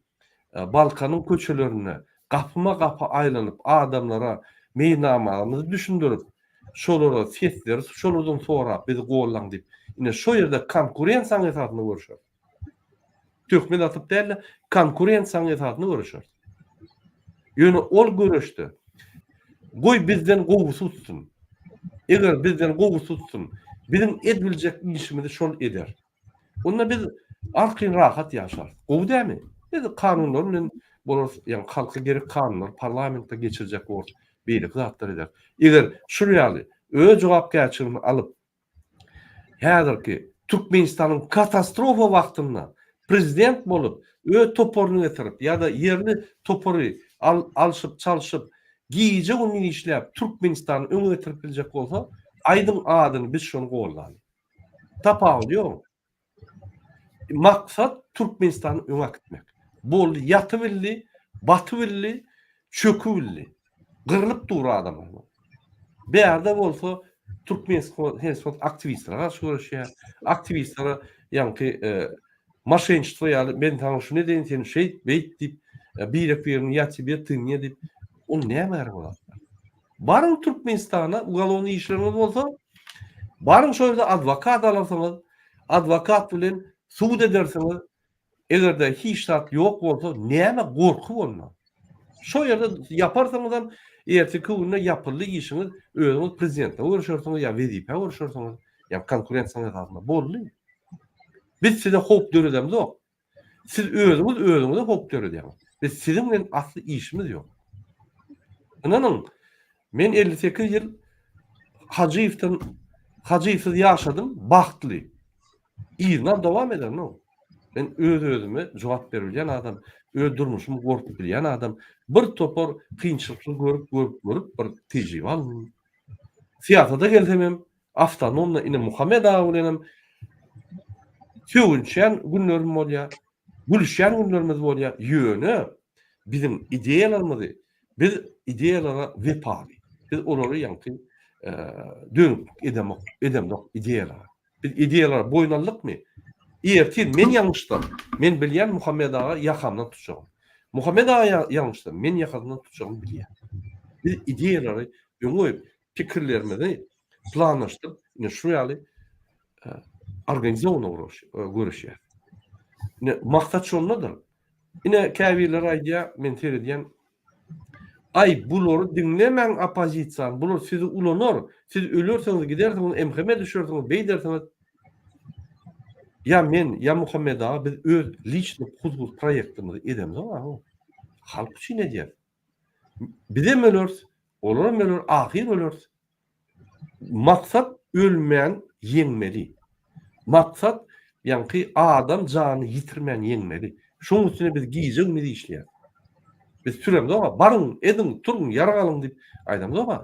A: Balkanyň köçelerinde gapyma-gapy aýlanyp, adamlara meýilnamamyzy düşündirip, şolara sesleri şolardan sorap, bizi gollaň diýip, ine şo ýerde konkurensiýanyň esasynda görüşeris. Töhmet atyp däl-de, konkurensiýanyň esasynda göreşeris. Ýöne ol göreşde goý bizden gowusy utsun. Eger bizden gowusy utsun, biziň edibiljek işimizi şol eder. Onda biz arkaýyn rahat ýaşarys. Gowy dälmi? Biz kanunlar bilen bolarys, ýagny halka gerek kanunlary parlamentde geçirjek bolarys, beýleki zatlar ederis. Eger şul ýaly öz jogapkärçiligini alyp, häzirki Türkmenistanyň katastrofa wagtynda prezident bolup, öz toparyny getirip ýa-da ýerli topary alşyp, çalşyp, gije-gündiz işläp Türkmenistany öňe getirip biljek bolsa, aýdyň adyny biz şony goldaly. Tapawudy ýok. Maksat Türkmenistany öňe äkitmek. Boldy, ýatybildi, batybildi, çökübildi. Gyrlyp dur adamlar. Bärde bolsa Türkmenistan aktiwistlere garşy göreşýär. Aktiwistlere ýaňky e, maşençitwo ýaly men saňa şuny edeýin, sen şeýt, beýt diýip, e, birek-birini ýa tebe, ty mne diýip, ol näme gerek ol zatlar? Baryň Türkmenistana, ugalownyý işleriňiz bolsa, baryň şo ýerde adwokat alarsyňyz, adwokat bilen sud edersiňiz. Eger-de hiç zat ýok bolsa, näme gorky bolmaz. Şo ýerde ýaparsyňyzam, erteki günde ýapyldy işiňiz, özüňiz prezidentde görüşersiňiz ýa wezipä görüşersiňiz, ýa konkurensiýanyň esasynda. Boldy. Biz size howp döredemzok. Siz özüňiz özüňize howp döredýäňiz. Biz siziň bilen asly işimiz ýok. Ynanyň, men 58 ýyl Hajyýewden Hajyýewsiz ýaşadym, bagtly. Yzynam dowam ederin o. Men öz-özüme jogap berip bilýän adam, öz durmuşymy gurup bilýän adam. Bir topar kynçylykly görüp, görüp, görüp bir tejribe aldym. Syýasata gelsemem, Awtonomda ine Muhammet aga bilenem sögünişýän günlerim bolýar, gülüşýän günlerimiz bolýar. Ýöne biziň ideýalarymyzy biz ideýalara wepaly. Biz olary ýaňky dönüklik edemok, edemzok ideýalara. Biz ideýalara boýun aldykmy? Ertir men ýalňyşsam, men bilýän Muhammet aga ýakamdan tutjagyny. Muhammet aga ýalňyşsa, men ýakasyndan tutjagymy bilýän. Biz ideýalary öňe goýup, pikirlerimizi planlaşdyryp, ine şu ýaly organizowanyý göreşýär. Ine maksat şondadyr. Ine käbirleri aýdýar, men seredýän, Aý, bulary diňlemäň oppozisiýany, bular sizi ulanar, siz ölersiňiz, gidersiňiz, MHM düşersiňiz, beýdersiňiz. Ýa men, ýa Muhammet aga biz öz liçny hususy proýektimizi edemzok aga. Halk üçin edýäs. Bizem öleris, olaram öler, ahyr öleris. Maksat ölmän ýeňmeli. Maksat ýaňky adam janyny ýitirmän ýeňmeli. Şoň üstüne biz gije-gündiz işleýäris. Biz süremzok-a, baryň, ediň, turuň, ýarag alyň diýip aýdamzok-a.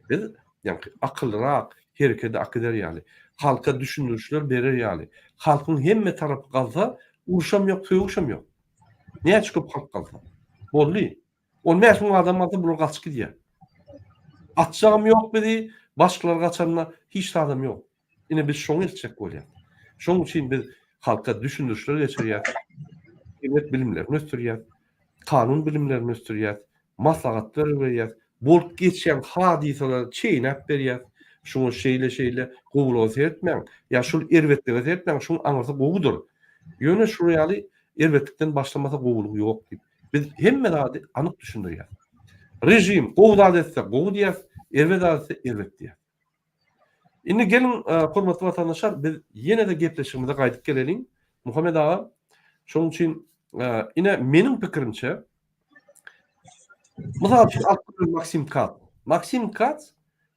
A: Biz ýaňky akyllyrak herekede akider ýaly, halka düşündirişler berer ýaly, halkyň hemme tarapy galsa, urşam ýok, sögüşem ýok. Näçe köp halk galsa. Boldy. 15 müň adam galsa bular gaçyp gidýär. Atjagam ýok bizi, başgalar gaçanda hiç zadam ýok. Ine biz şoňa eltjek bolýas. Şoň üçin biz halka düşündirişler geçirýäs. Jemgyýet bilimlerini ösdürýäs. Kanun bilimlerini ösdürýäs. Maslahatlar berýäs. Bolup geçýän hadysalary çeýnäp berýäs. Şuňa şeýle-şeýle gowulyga seretmäň, ýa şul erbetlige seretmäň, şuň aňyrsy gowudyr. Ýöne şular ýaly erbetlikden başlamasa gowulyk ýok diýip. Biz hemme zady anyk düşündirýäs. Režim gowy zat etse gowy diýýäs, erbet zat etse erbet diýýäs. Indi geliň, hormatly watandaşlar, biz ýene-de gepleşigimize gaýdyp geleliň. Muhammet aga, şonuň üçin ine meniň pikirimçe, mysal üçin alyp göreli Maksim Kats. Maksim Kats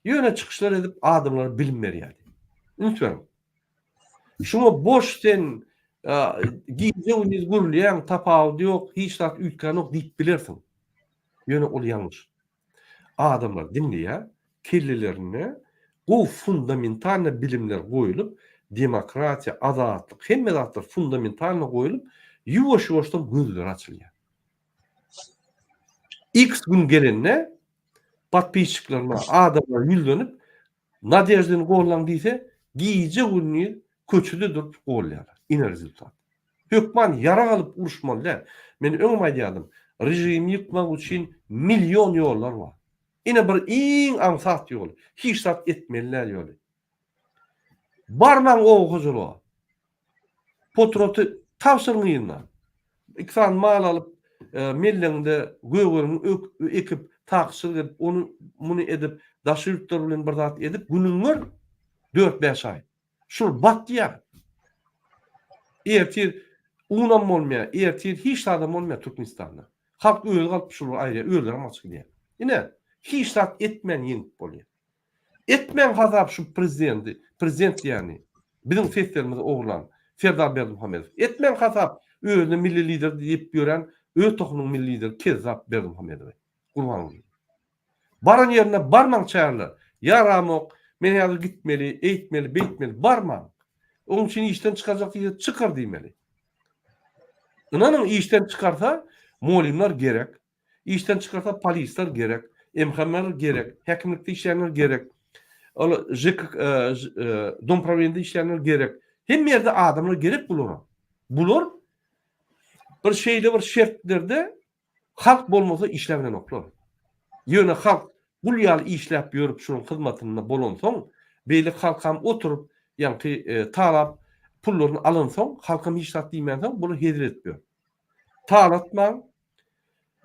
A: ýöne çykyşlar edip adamlara bilim berýärdi. Üns beriň. Şuňa boş sen gije-gündiz gürleýäň, tapawudy ýok, hiç zat üýtgänok diýip bilersiň. Ýöne ol ýalňyş. Adamlar diňleýär, kellelerinde gowy fundamentalnyý bilimler goýulyp, demokratiýa, azatlyk, hemme zatlar fundamentalnyý goýulyp, ýuwaş-ýuwaşdan gözleri açylýar. X gün gelende podpisçiklerine, adamlara ýüzlenip, Nadeždini gollaň diýse, gije-gündiz köçede durup gollaýarlar. Ine rezultat. Hökman ýarag alyp uruşmaly däl. Men öňem aýdýardym, režimi ýykmak üçin million ýollar bar. Ine bir iň aňsat ýoly, hiç zat etmeli däl ýoly. Barmaň oba hojalyga. Potroty tabşyryň yzyna. Iki sany mal alyp, mellegiňde gögeriňi ekip, takyşyr edip, ony muny edip, daşary ýurtlar bilen bir zat edip, günüňi gör, dört-bäş aý. Şul batýar. Ertir unam bolmaýar, ertir hiç zadam bolmaýar Türkmenistanda. Halk özi galyp şulary aýyrýar, özlerem aç gidýär. Ine, hiç zat etmän ýeňip bolýar. Etmäň hasap şu prezidenti, prezident diýýäni, biziň seslerimizi ogurlan Serdar Berdimuhamedow. Etmäň hasap özüne milli lider diýip ýören öz tohumynyň milli lideri kezzap Berdimuhamedowy, Gurbanguly. Baran ýerine barmaň çäreler. Ýaramok, men häzir gitmeli, eýtmeli, beýtmeli, barmaň. Onuň üçin işden çykarjak diýse çykar diýmeli. Ynanyň işden çykarsa mugallymlar gerek, Işden çykarsa polisler gerek, MHM-ler gerek, häkimlikde işleýänler gerek. Ol JK dom prawleniýada işleýänler gerek. Hemme ýerde adamlar gerek bulara. Bular bir şeýle bir şertlerde halk bolmasa işläbilenoklar. Ýöne halk gul ýaly işläp ýörüp şunuň hyzmatynda bolansoň, beýleki halkam oturyp, ýaňky talap pullaryny alansoň, halkam hiç zat diýmänsoň, bular hezil edip ýör. Talatmaň,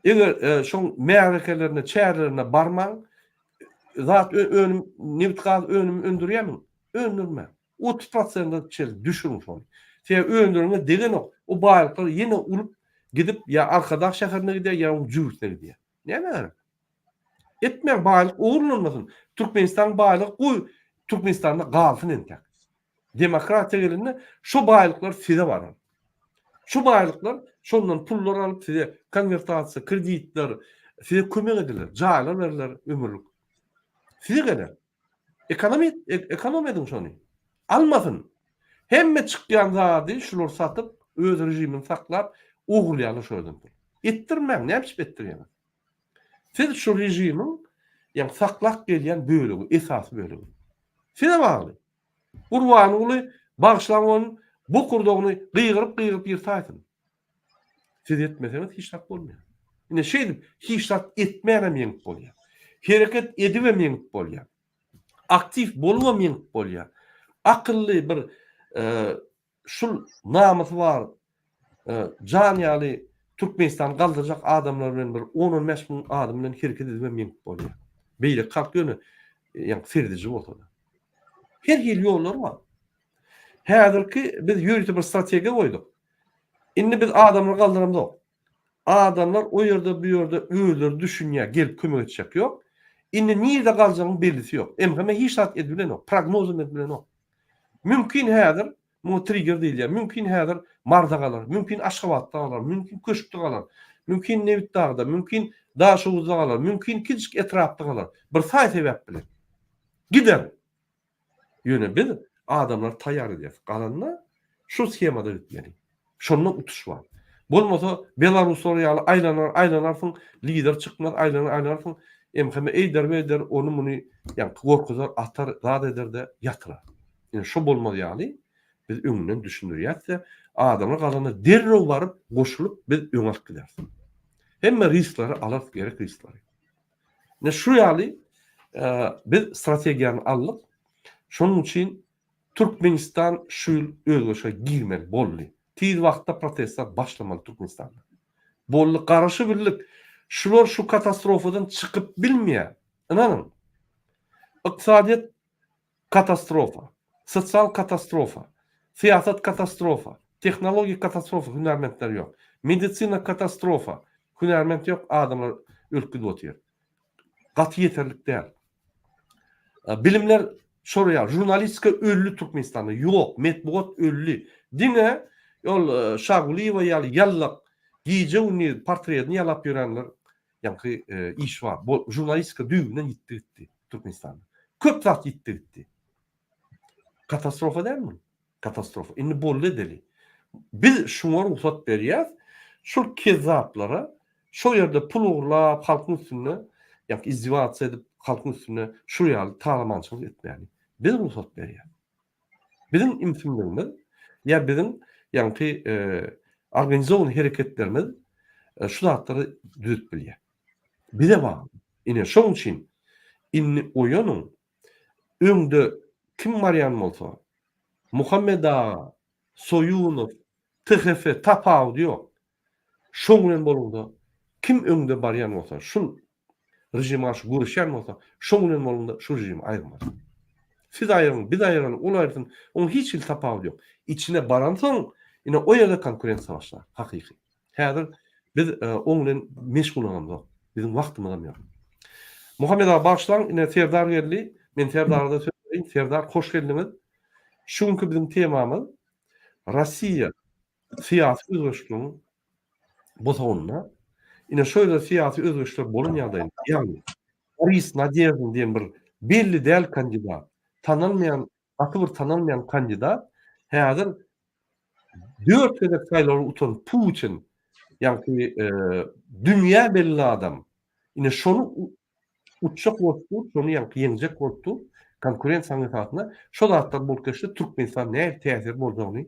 A: Eger şoň märekelerine, çärelerine barmaň, zat önüm, nebit-gaz önümi öndürýärmiň? Öndürmäň. 30 prosente çenli düşüriň şony. Sebäbi öndüreniňe degenok. O baýlyklar ýene urup gidip ýa Arkadag şäherine gidýär, ýa oň jübüsine gidýär. Nämä gerek? Etmäň, baýlyk ogurlanmasyn. Türkmenistanyň baýlygy goý Türkmenistanda galsyn entäk. Demokratiýa gelende şo baýlyklar size barar. Şu baýlyklar şondan pullar alyp size konwertasiýa, kreditler, size kömek ediler, jaýlar berler ömürlik. Size geler. Ekonomi ekonom ediň şony. Almasyn. Hemme çykýan zady şular satyp, öz režimini saklap, ogurlaýarlar şo ýerden pul. Etdirmäň, näme üçin etdirýäňiz? Siz şu režimiň ýagny saklap gelýän bölegi, esasy bölegi. Size bagly. Gurbanguly bagyşlaň ony bokurdagyny gygyryp-gygyryp ýyrtaýsyn. Siz etmeseňiz hiç zat bolmaýar. Ine şeýdip hiç zat etmänem ýeňip bolýar. Hereket edibem ýeňip bolýar. Aktiw bolubam ýeňip bolýar. Akylly bir şul namysy bar jan ýaly Türkmenistany galdyrjak adamlar bilen bir on-on bäş müň adam bilen hereket edibem ýeňip bolýar. Beýleki halk ýöne ýaňky serediji bolsa-da. Her hili ýollar bar. Häzirki biz ýörite bir strategiýa goýduk. Indi biz adamlary galdyramzok. Adamlar o ýerde bu ýerde özleri düşünýär, gelip kömek etjek ýok. Indi nirde galjagyň bellisi ýok. MHM hiç zat edibilenok, prognozam edibilenok. Mümkin häzir, muňa trigger diýilýär, mümkin häzir Maryda galar, mümkin Aşgabatda galar, mümkin Köşkde galar, mümkin Nebitdagda, mümkin Daşoguzda galar, mümkin kiçijik etrapda galar. Bir saý-sebäp bilen. Gider. Ýöne biz adamlary taýýar edýäris. Galanda şu shemada gitmeli. Şonda utuş bar. Bolmasa belaruslar ýaly aýlanar aýlanarsyň, lider çykmaz, aýlanar aýlanarsyň, MHM eýder beýder, ony muny ýaňky gorkuzar, atar, zat eder-de ýatyrar. Ine şo bolmaz ýaly biz öňünden düşündirýäs-de, adamlar galanda derrew baryp goşulyp biz öňe alyp gideris. Hemme riskleri alarys, gerek riskleri. Ine şu ýaly biz strategiýany aldyk. Şonuň üçin Türkmenistan şu ýyl özgerişe girmeli boldy. Tiz wagtda protestler başlamaly Türkmenistanda. Boldy, garaşybildik. Şular şu katastrofadan çykyp bilmeýär. Ynanyň. Ykdysadyýet katastrofa, sosial katastrofa, syýasat katastrofa, tehnologik katastrofa, hünärmentler ýok. Medisina katastrofa, hünärment ýok, adamlar ölüp gidip otyr. Gaty ýeterlik däl. Bilimler şor ýaly, žurnalistika öldi Türkmenistanda, ýok, metbugat öldi. Diňe ol Şagulyýewa ýaly ýallak gije-gündiz portretini ýalap ýörenler ýaňky iş bar. Bu žurnalistika düýbünden ýitdi gitdi Türkmenistanda. Köp zat ýitdi gitdi. Katastrofa dälmi? Katastrofa. Indi boldy edeli. Biz şuňa rugsat berýäs. Şul kezzaplara şo ýerde pul ogurlap halkyň üstünde ýa-da izdiwasiýa edip halkyň üstünde şu ýaly talamançylyk etmäni. Biz rugsat berýäs. Biziň ümsümligimiz ýa biziň ýaňky organizowan hereketlerimiz şu zatlary düzüp bilýär. Bize bagly. Ine şoň üçin indi oýanyň. Öňde kim barýan bolsa, Muhammet aga, Soýunow, THF tapawudy ýok. Şoň bilen boluňda kim öňde barýan bolsa, şul režime garşy göreşýän bolsa, şoň bilen boluňda şu režimi aýyrmaly. Siz aýyryň, biz aýyraly, ol aýyrsyn, oň hiç hili tapawudy ýok. Içine baransoň, ine o ýerde konkurensiýa başlar, hakyky. Häzir biz oň bilen meşgullanamzok. Biziň wagtymyzam ýok. Muhammet aga bagyşlaň, ine Serdar geldi. Men Serdara-da söz bereýin. Serdar hoş geldiňiz. Şu günki biziň temamyz Russiýa syýasy özgerişligiň bosagynda. Ine şu ýerde syýasy özgerişler bolan ýagdaýynda, ýagny Boris Nadeždin diýen bir belli däl kandidat, tanalmaýan, gaty bir tanalmaýan kandidat häzir 4 gezek saýlawlary utan Putin, ýagny dünýä belli adam. Ine şony utjak bolup dur, şony ýaňky ýeňjek bolup dur. Konkurensiýanyň esasynda şo zatlar bolup geçse Türkmenistan nähili täsir boljagyny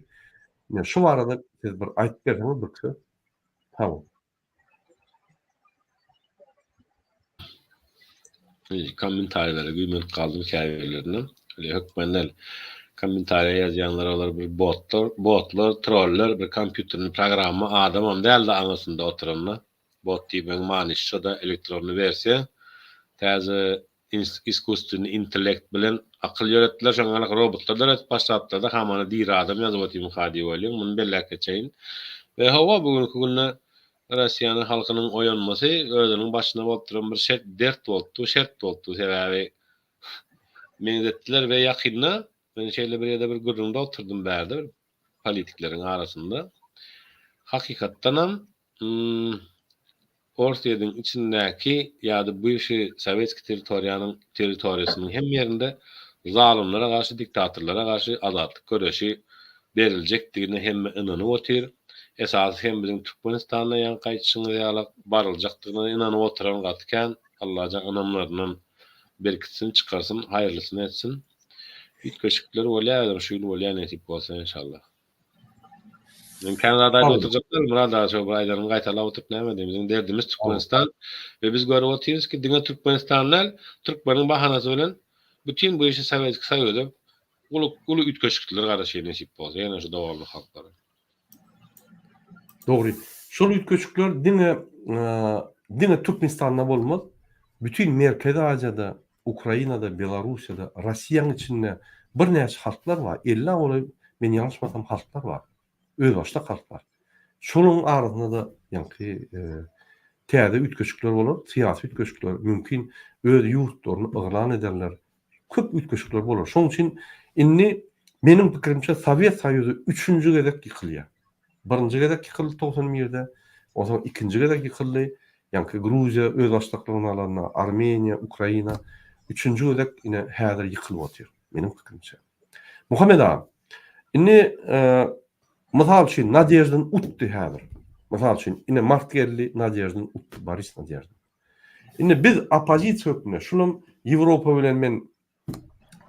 A: ine şu barada siz bir aýdyp berseňiz bir söz. Sag boluň.
E: Kommentariýalara güýmenip galdym käbirlerine. Öyle hökman däl. Kommentariýa ýazýanlar olar bir botlar, botlar, troller, bir kompýuterli programma adamam däl-de aňyrsynda oturanda. Bot diýmegiň manysy şo-da elektronny wersiýa. Täze iskusstwennyý intellekt bilen akyl ýöretdiler, şoňa ýaly robotlar döredip başlapdylar-da, hamana diri adam ýazyp otyrmyka diýip oýlaýan, muny belläp geçeýin. We hawa, bu günki günde Russiýanyň halkynyň oýanmasy özüniň başyna bolup duran bir şert, dert bolupdy, şert bolupdy, sebäbi meňzetdiler we ýakynda men şeýle bir ýerde bir gürrüňde oturdym bärde bir politikleriň arasynda. Hakykatdanam Orsýetiň içindäki ýa-da bywşi sowetskiý territoriýanyň territoriýasynyň hemme ýerinde zalymlara garşy, diktatorlara garşy azatlyk göreşi beriljekdigine hemme ynanyp otyr. Esasy hem biziň Türkmenistanda ýaňky aýdyşyňyz ýalak baryljakdygyna ynanyp oturan gaty kän. Allajan ynamlaryndan berkitsin, çykarsyn, haýyrlysyny etsin. Üýtgeşikler bolýar özem şu ýyl bolýar nesip bolsa enşallah. Men kän zat aýdyp oturjak däl, Myrat aga şo bir aýdanymy gaýtalap oturyp näme edeýin. Biziň derdimiz Türkmenistan we biz görüp otyrys ki diňe Türkmenistan däl, türkmeniň bahanasy bilen bütin bu işi Sowetski Soýuza uly uly üýtgeşiklikler garaşýar nesip bolsa ýene şu doganlyk halklara.
A: Dogry. Şol üýtgeşikler diňe diňe Türkmenistanda bolmaz. Bütin Merkezi Aziýada Ukrainada, Belarussiýada, Rossiýanyň içinde birnäçe halklar bar, ellä golaý, men ýalňyşmasam, halklar bar. Özbaşdak halklar. Şolaryň arasynda-da ýaňky täze üýtgeşikler bolar, syýasy üýtgeşikler, mümkin öz ýurtlaryny yglan ederler. Köp üýtgeşikler bolar. Şonuň üçin indi meniň pikirimçe Sowet Soýuzy üçünji gezek ýykylýar. Birinji gezek ýykyldy 91-de, onsoň ikinji gezek ýykyldy, ýaňky Gruziýa özbaşdaklygyny alanda, Armeniýa, Ukraina, üçünji gezek ine häzir ýykylyp otyr, meniň pikirimçe. Muhammet aga, indi mysal üçin Nadeždin utdy häzir. Mysal üçin ine mart geldi, Nadeždin utdy, Boris Nadeždin. Indi biz oppozisiýa hökmünde, şulam Ýewropa bilen men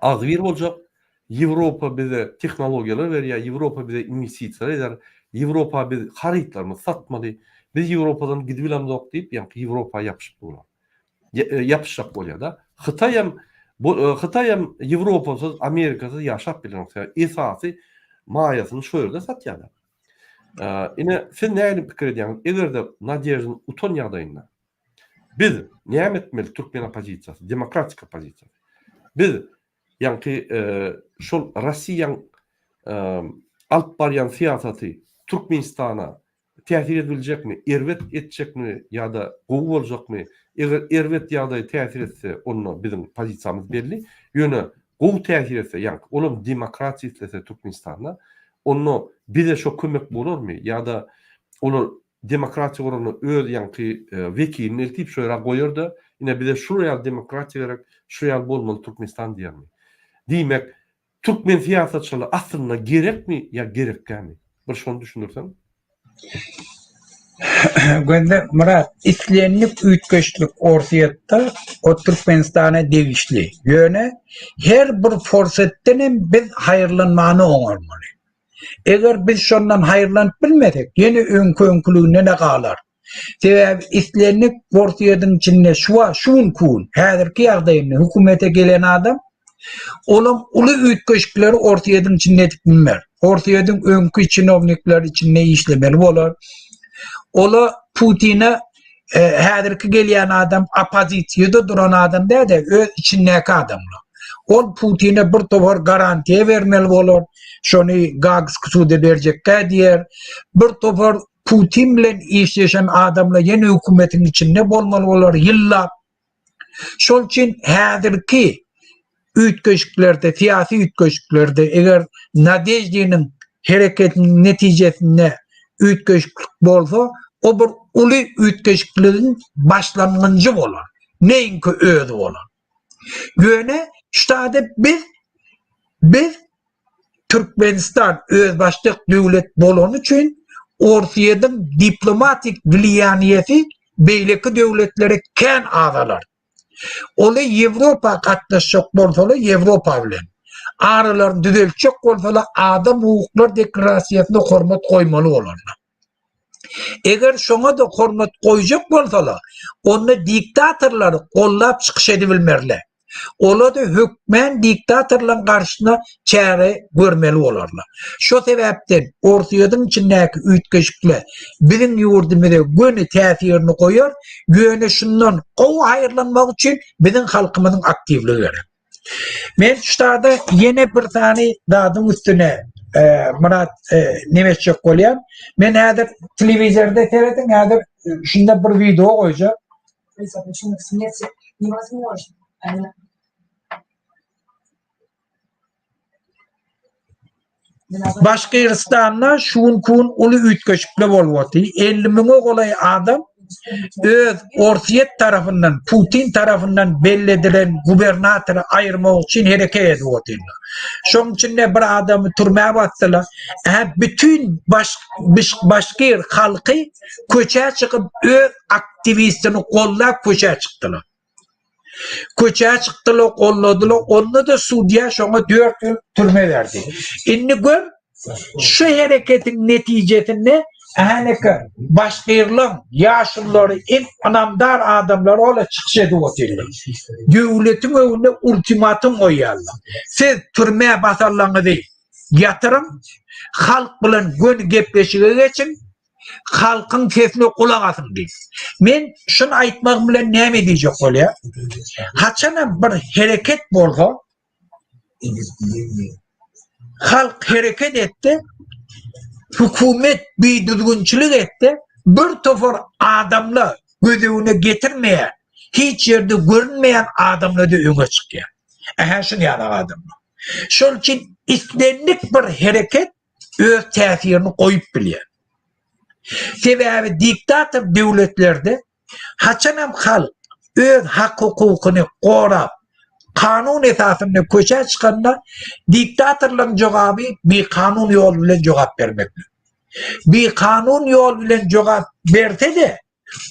A: agzybir boljak. Ýewropa bize tehnologiýalar berýär, Ýewropa bize inwestisiýalar eder, Ýewropa biz harytlarymyzy satmaly. Biz Ýewropadan gidibilemzok diýip, ýaňky Ýewropa ýapyşyp durlar. Ýapyşjak bolýar-da. Hytaý hem bu Hytaý hem Ýewropasyz, Amerikasyz ýaşap bilenok. Sebäbi esasy maýasyny şo ýerde satýarlar. Ine, siz nähili pikir edýäňiz? Eger-de Nadeždin utan ýagdaýynda biz näme etmeli türkmen oppozisiýasy, demokratik oppozisiýasy? Biz ýaňky şol Rossiýaň alyp barýan syýasaty Türkmenistana täsir edibiljekmi, erbet etjekmi ýa-da gowy boljakmy? Eger erbet ýagdaý täsir etse, onda biziň pozisiýamyz belli. Ýöne gowy täsir etse, ýaňky olam demokratiýa islese Türkmenistanda, onda bize şo kömek bolarmy ýa-da olar demokratiýa guranda öz ýaňky wekilini eltip şo ýere goýar-da, ine bize şular ýaly demokratiýa gerek, şu ýaly bolmaly Türkmenistan diýermi? Diýmek, Türkmen syýasatçylygy aslynda gerekmi ýa gerekgämi? Bir şony düşündirseň.
B: Gözle Myrat, islendik üýtgeşiklik Orsýetde o Türkmenistana degişli. Ýöne her bir forsatdan hem biz haýyrlanmany oňarmaly. Eger biz şondan haýyrlanyp bilmesek, ýene öňki-öňküliginde-ne galar. Sebäbi islendik Orsýetiň içinde şu wagt, şu günki gün, häzirki ýagdaýynda hökümete gelen adam olam uly üýtgeşikleri Orsýetiň içinde edip bilmer. Orsýetiň öňki çinownikleri içinde işlemeli bolar. Ola Putine e, häzirki gelýän adam oppozisiýada duran adam däl-de, öz içindäki adamlar. Ol Putine bir topar garantiýa bermeli bolar. Şony Gagski suda berjekkä diýer. Bir topar Putin bilen işleşen adamlar ýene hökümetiň içinde bolmaly bolar ýyllap. Şol üçin häzirki üýtgeşiklerde, syýasy üýtgeşiklerde eger Nadeždiniň hereketiniň netijesinde üýtgeşiklik bolsa, o bir uly üýtgeşikligiň başlangyjy bolar. Neýinki özi bolar. Ýöne şu biz biz Türkmenistan özbaşdak döwlet bolany üçin Orsýetiň diplomatik wliýaniýesi beýleki döwletlere kän azalar. Oly Ýewropa gatnaşjak bolsalar Ýewropa bilen, aralaryny düzeltjek bolsalar adam hukuklar deklarasiýasyna hormat goýmaly bolarlar. Eger şoňa-da hormat goýjak bolsalar, onda diktatorlary gollap çykyş edibilmerler. Olar-da hökmän diktatorlaryň garşysyna çäre görmeli bolarlar. Şo sebäpden Orsýetiň içindäki üýtgeşikler biziň ýurdumyza göni täsirini goýar, ýöne şundan gowy haýyrlanmak üçin biziň halkymyzyň aktiwligi gerek. Men şu taýda ýene bir sany zadyň üstüne e, Myrat e, neme etjek bolýan. Men häzir telewizorda serediň, häzir şunda bir wideo goýjak. Başgyrystanda şu günki gün uly üýtgeşikler bolup otyr. 50 müňe golaý adam öz Orsýet tarapyndan, Putin tarapyndan belli edilen gubernatory aýyrmak üçin hereket edip otyrlar. Şonuň üçin-de bir adamy türmä basdylar. Hä bütin baş başgir halky köçä çykyp öz aktiwistini gollap köçä çykdylar. Köçä çykdylar, golladylar. Onda-da sudýa şoňa 4 ýyl türme berdi. Indi gör, şu hereketiň netijesinde häneke başgyrlaň ýaşululary iň ynamdar adamlar ola çykyş edip otyrlar. Döwletiň öňünde ultimatum goýýarlar. Siz türmä basanlaryňyzy ýatyryň, halk bilen göni gepleşige geçiň, halkyň sesine gulak asyň diýip. Men şuny aýtmagym bilen näme diýjek bolýar? Haçanam bir hereket bolsa, halk hereket etdi, hökümet bidüzgünçilik etdi, bir topar adamlar göz öňüne getirmeýän, hiç ýerde görünmeýän adamlar-da öňe çykýar. Ähä şuny ýaly adamlar. Şol üçin islendik bir hereket öz täsirini goýup bilýär. Sebäbi diktator döwletlerde haçanam halk öz hak-hukukyny gorap, kanun esasynda köçä çykanda diktatorlaryň jogaby bikanun ýol bilen jogap bermekdir. Bikanun ýol bilen jogap berse-de,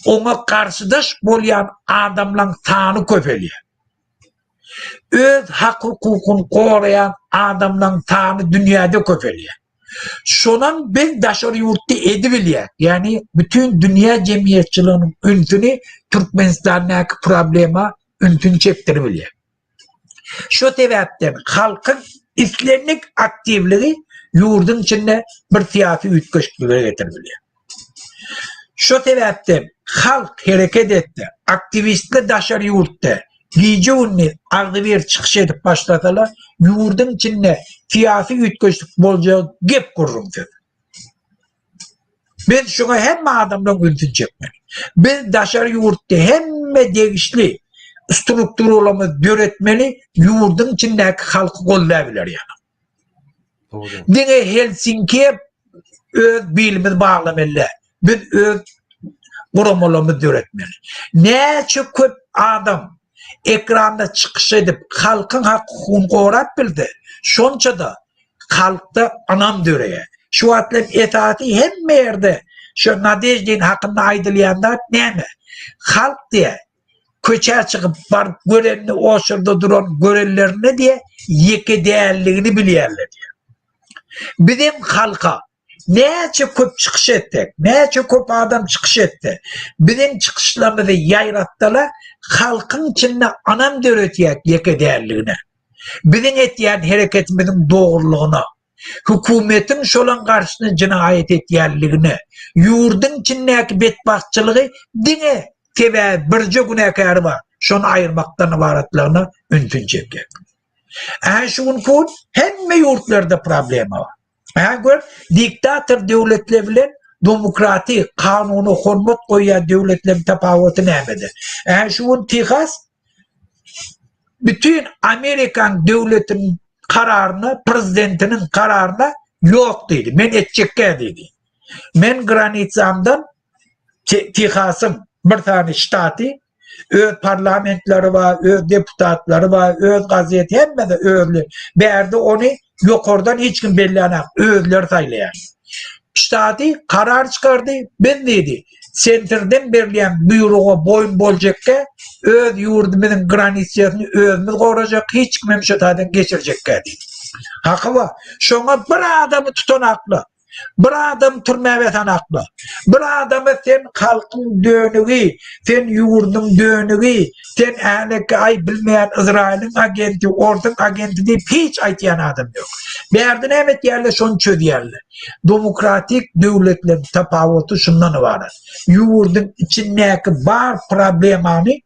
B: oňa garşydaş bolýan adamlaň sany köpelýär. Öz hak-hukukyny goraýan adamlaň sany dünýäde köpelýär. Şonam biz daşary ýurtda edibilýäk. Ýagny bütin dünýä jemgyýetçiliginiň ünsüni Türkmenistandaky problema ünsüni çekdiribilýär. Şu sebäpden halkyň islendik aktiwligi ýurduň içinde bir syýasy üýtgeşiklige getirip bilýär. Şu sebäpden halk hereket etse, aktiwistler daşary ýurtda gije-gündiz agzybir çykyş edip başlasalar, ýurduň içinde syýasy üýtgeşik boljagy gep gürrüňsiz. Biz şuňa hemme adamlaryň ünsüni çekmeli. Biz daşary ýurtda hemme degişli strukturalarymyzy döretmeli, ýurduň içindäki halky goldabiler ýaly. Diňe Helsinkiýe öz bilimizi baglamaly däl. Biz öz guramalarymyzy döretmeli. Näçe köp adam ekranda çykyş edip halkyň hak-hukugyny gorap bilse, şonça-da halkda ynam döreýär. Şu wagtlar esasy hemme ýerde şu Nadeždin hakynda aýdylýan zat näme? Halk diýe köçä çykyp baryp görenini oçurda duran görenlerinde diýe ýeke dälligini bilýärler diýe. Bizem halka näçe köp çykyş etsek, näçe köp adam çykyş etse, biziň çykyşlarymyzy ýaýratsalar, halkyň içinde ynam döretýär ýeke dälligine. Biziň etýän hereketimiziň dogrulygyna, hökümetiň şolaň garşysyna jenaýat etýänligine, ýurduň içindäki betbagtçylygy diňe sebäbi birje günäkäri bar, şony aýyrmakdan ybaratlygyna ünsüni çekýär. Ä şu günki gün hemme ýurtlarda problema bar. Ä gör, diktator döwletler bilen demokratik, kanuna hormat goýýan döwletleriň tapawuty nämede? Ä şu gün Tehas bütin Amerikan döwletiniň kararyna, prezidentiniň kararyna ýok diýdi. Men etjekkä diýdi. Men granitsamdan Tehasyň bir sany ştaty öz parlamentleri bar, öz deputatlary bar, öz gazeti hemmesi özli. Bärde ony ýokardan hiç kim bellänak, özleri saýlaýar. Ştaty karar çykardy, biz diýdi, sentrden berilýän buýruga boýun boljakka, öz ýurdumyzyň granisiýasyny özümiz gorajak, hiç kim hem şu taýdan geçirjekkä diýdi. Haky bar. Şoňa bir adamy tutanakla, Bir adam türmä besanakla. Bir adamy sen halkyň dönügi, sen ýurduň dönügi, sen änekki aý bilmeýän Yzraýylyň agenti, orsuň agenti diýip hiç aýtýan adam ýok. Bärde näme etýärler şony çözýärler. Demokratik döwletleriň tapawuty şundan ybarat. Ýurduň içindäki bar problemany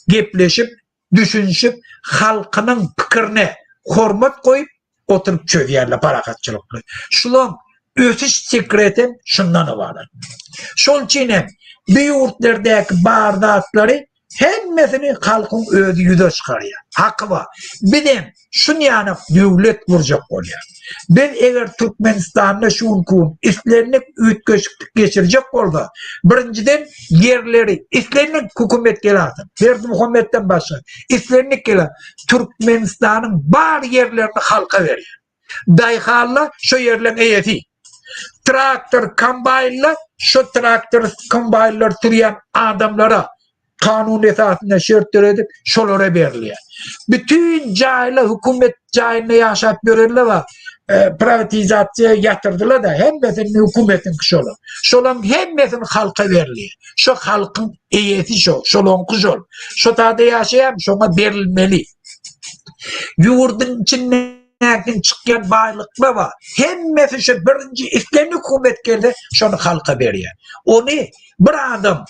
B: gepleşip düşünişip, halkynyň pikirine hormat goýup oturyp çözýärler parahatçylykly. Şulaň ösüş sekretem şundan ybarat. Şol üçin hem bu ýurtlardaky bar zatlary hemmesini halkyň özi ýüze çykarýar. Haky bar. Bizem şunýanak döwlet gurjak bolýar. Biz eger Türkmenistanda şu günki gün islendik üýtgeşiklik geçirjek bolsa, birinjiden ýerleri islendik hökümet gelasyn, Berdimuhametden başga islendik gele Türkmenistanyň bar ýerlerini halka berýär. Daýhanlar şo ýerleň eýesi. Traktor, kombaýnlar şo traktor, kombaýnlar sürýän adamlara kanun esasynda şert döredip, şolara berilýär. Bütün jaýlar hökümet jaýynda ýaşap ýörenler bar. E, privatizasiýa ýatyrdylar da, hemmesini hökümetiňki şolar. Şolaryň hemmesini halka berilýär. Şo halkyň eýesi şo, şolaňky şol. Şo taýda ýaşaýan şoňa berilmeli. Ýurduň içinde çykýan baýlyklar bar. Hemmesi şu birinji islendik hökümet gelse şony halka berýär. Ony bir adam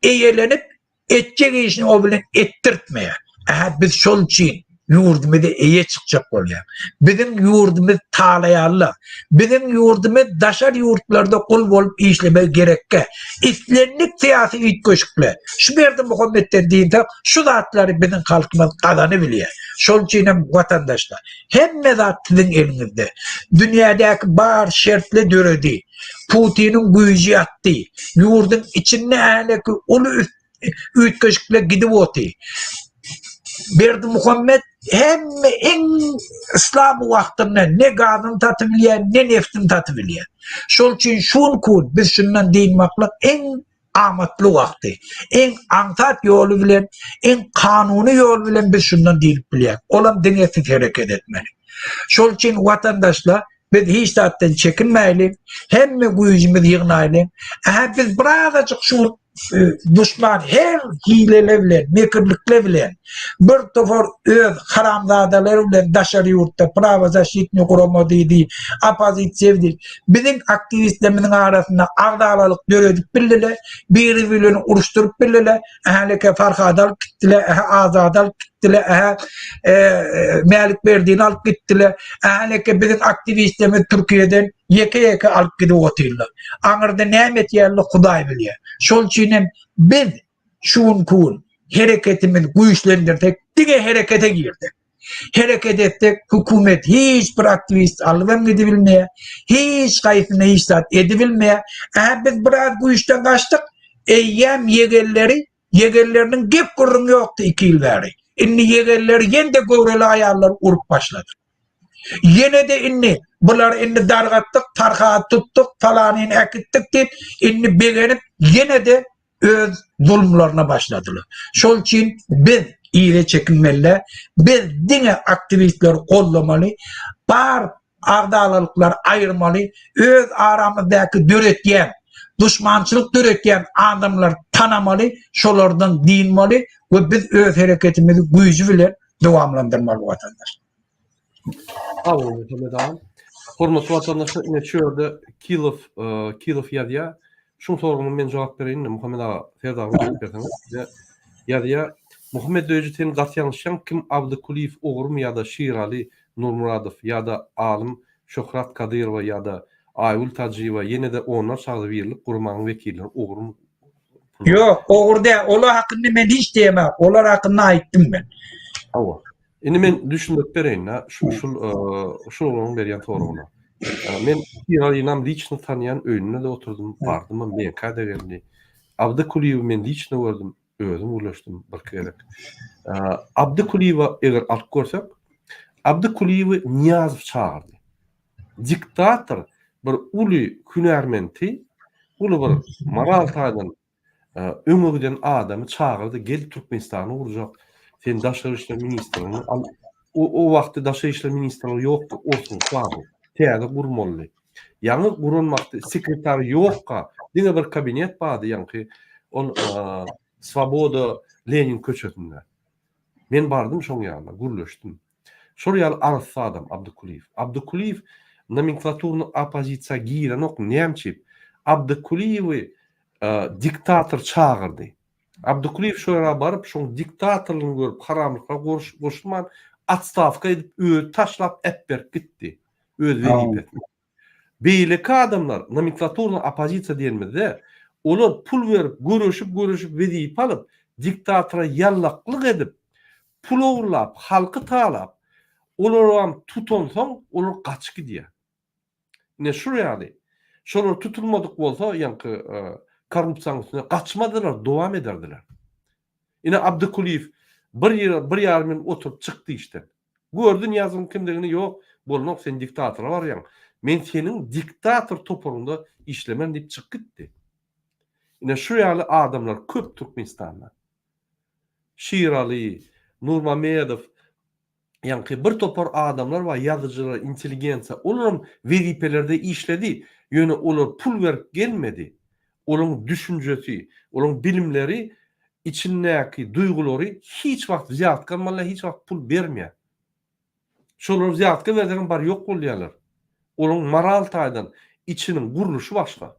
B: eýelenip etjek işini o bilen etdirtmeýär. Ähä biz şol üçin ýurdumyza eýe çykjak bolýar. Biziň ýurdumyz talaýarlar. Biziň ýurdumyz daşary ýurtlarda gul bolup işlemegi gerekkä. Islendik syýasy üýtgeşikle şu Berdimuhametden diýsek şu zatlary biziň halkymyz gazanybilýär. Şol üçin hem watandaşlar hemme zat siziň eliňizde. Dünýädäki bar şertler döredi. Putiniň güýji ýatdy. Ýurduň içinde häleki uly üýtgeşikler gidip oty. Berdimuhammet hemme iň yslam wagtynda ne gazyny satyp bilýär, ne neftini satyp bilýär. Şol üçin şu günki gün biz şundan dynmaklyk iň amatly wagty. Iň aňsat ýoly bilen, iň kanuny ýol bilen biz şundan dynyp bilýäris. Olam diňe siz hereket etmeli. Şol üçin watandaşlar. Biz hiç zatdan çekinmäýliň, hemme güýjümizi ýygnaýlyň. Ähä biz birazajyk şu duşman her hilele bilen, mekirlikle bilen bir topar öz haramzadalary bilen daşary ýurtda prawozaşitnyý gurama diýdi, oppozisiýa diýdi. Biziň aktiwistlerimiziň arasynda agzalalyk döredip bildiler, biri-birlerini uruşdyryp bildiler. Ähä Farhady alyp gitdiler, ähä Azady alyp gitdiler, ähä Mälik Berdini alyp gitdiler. Ähä biziň aktiwistlerimiz Türkiýeden ýeke-ýeke alyp gidip otyrlar. Aňyrda näme etýärler Hudaý bilýär. Şol üçin hem biz şu günki gün hereketimizi güýçlendirsek, diňe herekete girsek. Hereket etsek hökümet hiç bir aktiwist alybam gidibilmeýär, hiç gaýsyna hiç zat edibilmeýär. Ä biz biraz güýçden gaçdyk, eýýäm ýegenleri, ýegenleriniň gep gürrüňi ýokdy 2 ýyl bäri. Indi ýegenleri ýene-de göwreli aýallary urup başlady. Ýene-de indi bulary indi dargatdyk, Farhady tutduk, palanyny äkitdik diýip, indi begenip ýene-de öz zulumlaryna başladylar. Şol üçin biz yza çekilmeli, biz diňe aktiwistleri goldamaly, bar agzalalyklary aýyrmaly, öz aramyzdaky döretýän, duşmançylyk döretýän adamlary tanamaly, şolardan dynmaly we biz öz hereketimizi güýji bilen dowamlandyrmaly watandaş.
A: Sag boluň Muhammet agam. Hormatly watandaşlar ine şu ýerde Kilow e, Kilow ýazýar. Şuň soragyna men jogap bereýin Muhammet aga Serdar jogap berseňiz. Ine ýazýar. Muhammet Döýüji sen gaty ýalňyşýaň kim Abdy Kulyýew ogrumy ýa-da Şiraly Nurmyradow ýa-da alym Şöhrat Kadyrowa ýa-da Aýgül Tajyýewa ýene-de onlarça agzybirlik guramaň wekilleri ogrumy
B: Ýok, ogry däl. Olar hakynda men hiç diýemok. Olar hakynda aýtdym men.
A: Hawa. Indi men düşündirip bereýin-de, şu şul şul oglanyň berýän soragyna. Men Şiralinam liçno tanýan, öýünde-de oturdym, bardymam, meňkä-de geldi. Abdy Kulyýewi men liçno gördüm, özüm gürleşdim birki gezek. Abdy Kulyýewa eger alyp görsek, Abdy Kulyýewi Nyýazow çagyrdy. Diktator bir uly hünärmenti, uly bir moral taýdan öňe giden adamy çagyrdy, gel Türkmenistany gurjak, sen daşary işler ministrligini al. O, o wagtda daşary işler ministrligi ýokdy, orsuň bardy. Täze gurmalydy. Ýaňy guran wagty sekretar ýokka, diňe bir kabinet bardy ýaňky ol Swoboda Lenin köçesinde. Men bardym şoň ýanyna, gürleşdim. Şol ýaly arassa adam Abdy Kulyýew. Abdy Kulyýew nomenklaturny oppozisiýa girenok nämçip Abdy Kulyýewi diktator çagyrdy. Abdy Kulyýew şo ýere baryp şoň diktatorlygyny görüp haramlyklara goşulman otstawka edip özi taşlap äpberip gitdi öz wezipesini. Beýleki adamlar nomenklaturny oppozisiýa diýenimizde olar pul berip göreşip göreşip wezipe alyp diktatora ýallaklyk edip pul ogurlap halky talap olaram tutansoň olar gaçyp gidýär. Ine şul ýaly. Şolar tutulmadyk bolsa ýaňky korrupsiýanyň üstüne gaçmazdylar dowam ederdiler. Ine Abdy Kulyýew bir ýyl bir ýarym ýyl oturyp çykdy işden. Gördi Nyýazowyň kimdigini ýok bolnok sen diktatora barýaň. Men seniň diktator toparyňda işlemen diýip çykyp gitdi. Ine şu ýaly adamlar köp Türkmenistanda. Şiraly, Nurmamedow, ýaňky bir topar adamlar bar, ýazyjylar, intelligensiýa, olaram wezipelerde işledi, ýöne olar pul berip gelmedi. Olaryň düşünjesi, olaryň bilimleri, içindäki duýgulary hiç wagt wzýatka almalylar, hiç wagt pul bermeýär. Şolar wzýatka berseňem bary ýok bolýarlar. Olaryň moral taýdan içiniň gurluşy başga.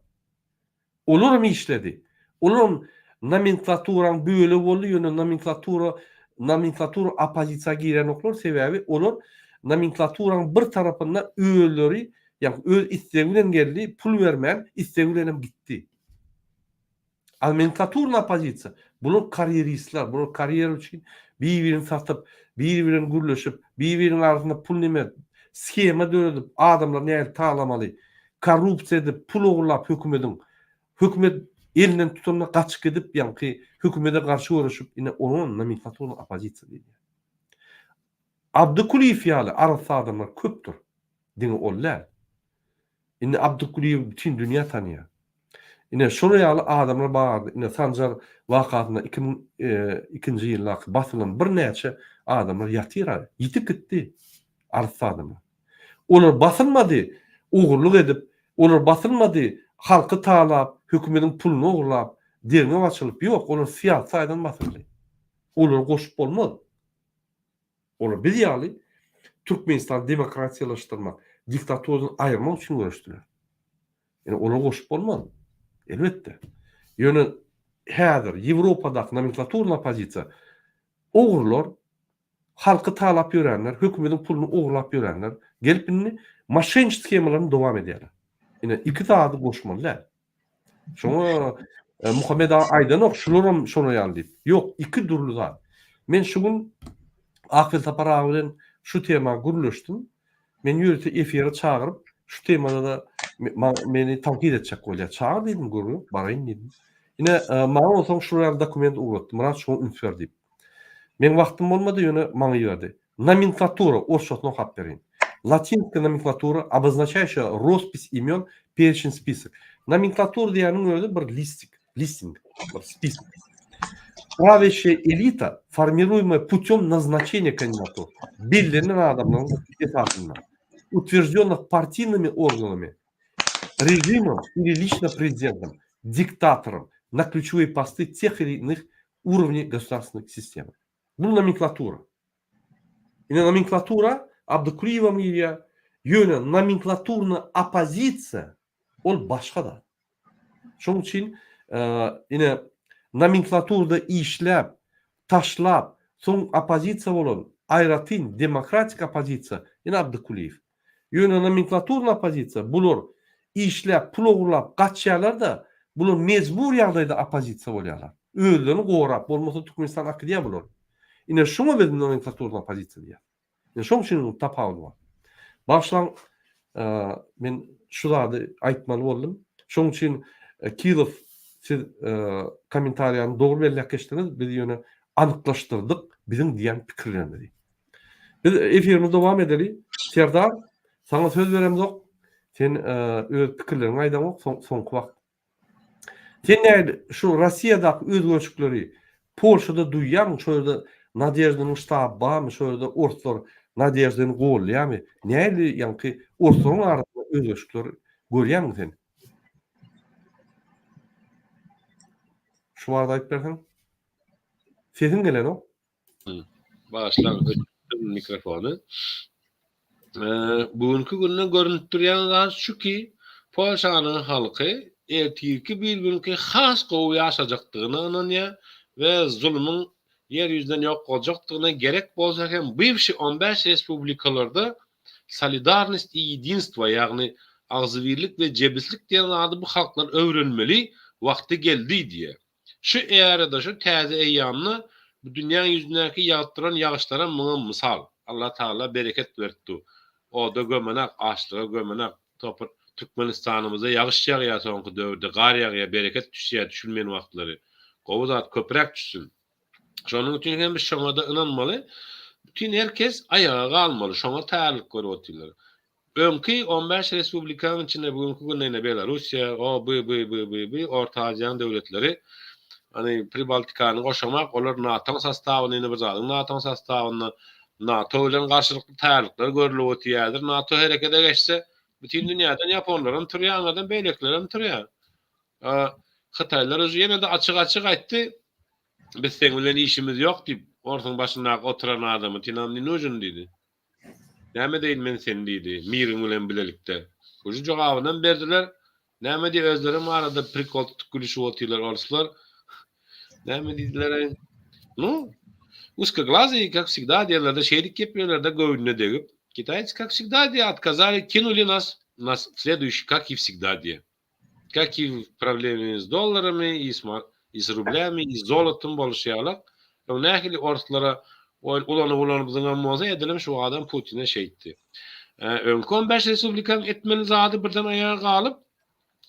A: Olaram işledi. Olaram nomenklaturanyň bölegi boldy, ýöne nomenklatura nomenklatura oppozisiýa girenoklar, sebäbi olar nomenklaturanyň bir tarapynda özleri, ýagny öz islegi bilen geldi, pul bermän, islegi bilenem gitdi. A nomenklaturny oppozisiýa, bular karýeristler, bular karýera üçin bir-birini satyp, biri bilen gürleşip, bir-biriniň arasynda pul neme, shema döredip, adamlary nähili talamaly, korrupsiýa edip, pul ogurlap hökümediň, hökümet elinden tutanda gaçyp gidip, ýaňky hökümede garşy göreşip, ine oňa nomenklaturny oppozisiýa diýilýär. Abdy Kulyýew ýaly arassa adamlar köpdür. Diňe ol däl. Indi Abdy Kulyýewi bütin dünýä tanýar. Ine şolar ýaly adamlar bardy. Ine Sanjar wakasynda 2002-nji ýyldaky basylan birnäçe adamlar ýatyr, ýitip gitdi. Arassa adamlar. Olar basylmady. Ogurlyk edip, olar basylmady, halky talap, hökümediň puluny ogurlap, derňew açylyp, ýok, olar syýasy taýdan basyldy. Olary goşup bolmaz. Olar biz ýaly Türkmenistany demokratiýalaşdyrmak, diktaturadan aýyrmak üçin göreşdiler. Ýöne olary goşup bolmaz. Elbetde. Ýöne häzir Ýewropadaky nomenklaturny oppozisiýa ogrular, halky talap ýörenler, hökümediň puluny ogurlap ýörenler gelip indi moşenniç shemalaryny dowam edýärler. Ine iki zady goşmaly däl. Şoňa e, Muhammet aga aýdanok, şularam şoňa ýaly diýip. Ýok, iki dürli zat. Men şu gün Akyl Sapar aga bilen şu tema gürleşdim. Men ýörite efire çagyryp, şu temada-da meni tankyt etjek bolýar. Çagyr diýdim, gürrüň, baraýyn diýdim. Ine, e, maňa onsoň şular ýaly dokument ugratdy. Myrat şoňa üns ber diýip. Meň wagtym bolmady, ýöne maňa iberdi. Nomenklatura, orsçasyny okap bereýin. Latinskая nomenklatura, обозначающая роспись имен, перечень список. Nomenklatura diýýäniň özi bir listik, listing, bir spisok. Правящая elita, formiruемая путем назначения кандидатур, bellenen adamlaryň esasynda, утвержденных партийными органами, режимом или лично президентом, диктатором на ключевые посты тех или иных уровней государственной системы. Bu nomenklatura. Ine nomenklatura Abdykulyýewem girýär. Ýöne nomenklaturny oppozisiýa ol başga zat. Şonuň üçin ine nomenklaturda işläp, taşlap, soň oppozisiýa bolan aýratyn demokratik oppozisiýa ine Abdykulyýew. Ýöne nomenklaturny oppozisiýa bular işläp, pul ogurlap gaçýarlar-da, bular mejbur ýagdaýda oppozisiýa bolýarlar. Özlerini gorap, bolmasa Türkmenistan akydýar bular. Ine şuňa biz nomenklaturny oppozisiýa diýýäs. Ine şoň üçin munuň tapawudy bar. Bagyşlaň, men şu zady aýtmaly boldum. Şoň üçin Kilow siz kommentariýany dogry belläp geçdiňiz, biz ýöne anyklaşdyrdyk biziň diýýän pikirlerimizi. Biz efirimizi dowam edeli. Serdar, saňa söz beremzok. Sen öz pikirleriňi aýdaňok soňky wagt. Sen nähili şu Rossiýadaky özgerişikleri Polşada duýýarmyň? Şo ýerde Nadeždanyň ştaby barmy? Şo ýerde orslar Nadeždany goldaýarmy? Nähili ýaňky orslaryň arasynda özgerişikleri görýärmiň sen? Şu barada aýdyp berseň. Sesiň gelenok.
E: Bagyşlaň, öçürdim mikrofony. Bu günki günde görünip durýan zat şu ki, Polşanyň halky ertirki bir günki has gowy ýaşajakdygyna ynanýar we zulumyň ýer ýüzünden ýok boljakdygyna gerek bolsa hem bywşi on bäş respublikalarda solidarnost i ýedinstwo ýagny agzybirlik we jebislik diýen zady bu halklar öwrenmeli wagty geldi diýýär. Şu erada, şu täze eýýamda bu dünýäň ýüzündäki ýagyp duran ýagyşlaram muňa mysal. Allah Tagala bereket berip dur. Oda gömenak, açlyga gömenak. Topr Türkmenistanymyzda ýagyş ýagýar soňky döwürde, gar ýagýar, bereket düşýär düşülmeýän wagtlary. Gowy zat, köpräk düşsün. Şonuň üçin hem biz şoňa-da ynanmaly. Bütin her kes aýaga galmaly, şoňa taýýarlyk görüp otyrlar. Öňki on bäş respublikanyň içinde bu günki günde ine Belarussiýa, o by by by by by Orta Aziýanyň döwletleri hany Pribaltikany goşamak olar NATO-nyň sostawynda ine bir zadyň NATO-nyň sostawynda NATO bilen garşylykly taýýarlyklar görülip otyr. Häzir NATO herekete geçse bütin dünýäden ýaponlaram turýar, aňyrdan beýlekilerem turýar. Hytaýlar uje ýene-de açyk-açyk aýtdy, biz seň bilen işimiz ýok diýip, orsuň başyndaky oturan adamy ty nam ne nujun diýdi. Näme edeýin men seni diýdi, miriň bilen bilelikde. Uje jogabynam berdiler. Näme diýip özlerem arada prikol tutup gülüşip otyrlar orslar. Näme diýdiler-eý? Nu, узкоглазые, как всегда diýerler-de, şeýdip gepleýärler-de göwnüne degip. Kitaýcy, как всегда diýýär, отказали, кинули нас, нас в следующий, как и всегда diýýär. Как i w problemy s dollarami i s i s rublyami i s zolotym boluşy ýalak. Öň nähili orslara oýun ulanyp ulanyp zyňan bolsa edilem şu adam Putine şeýtdi. Öňki on bäş respublikaň etmeli zady birden aýaga galyp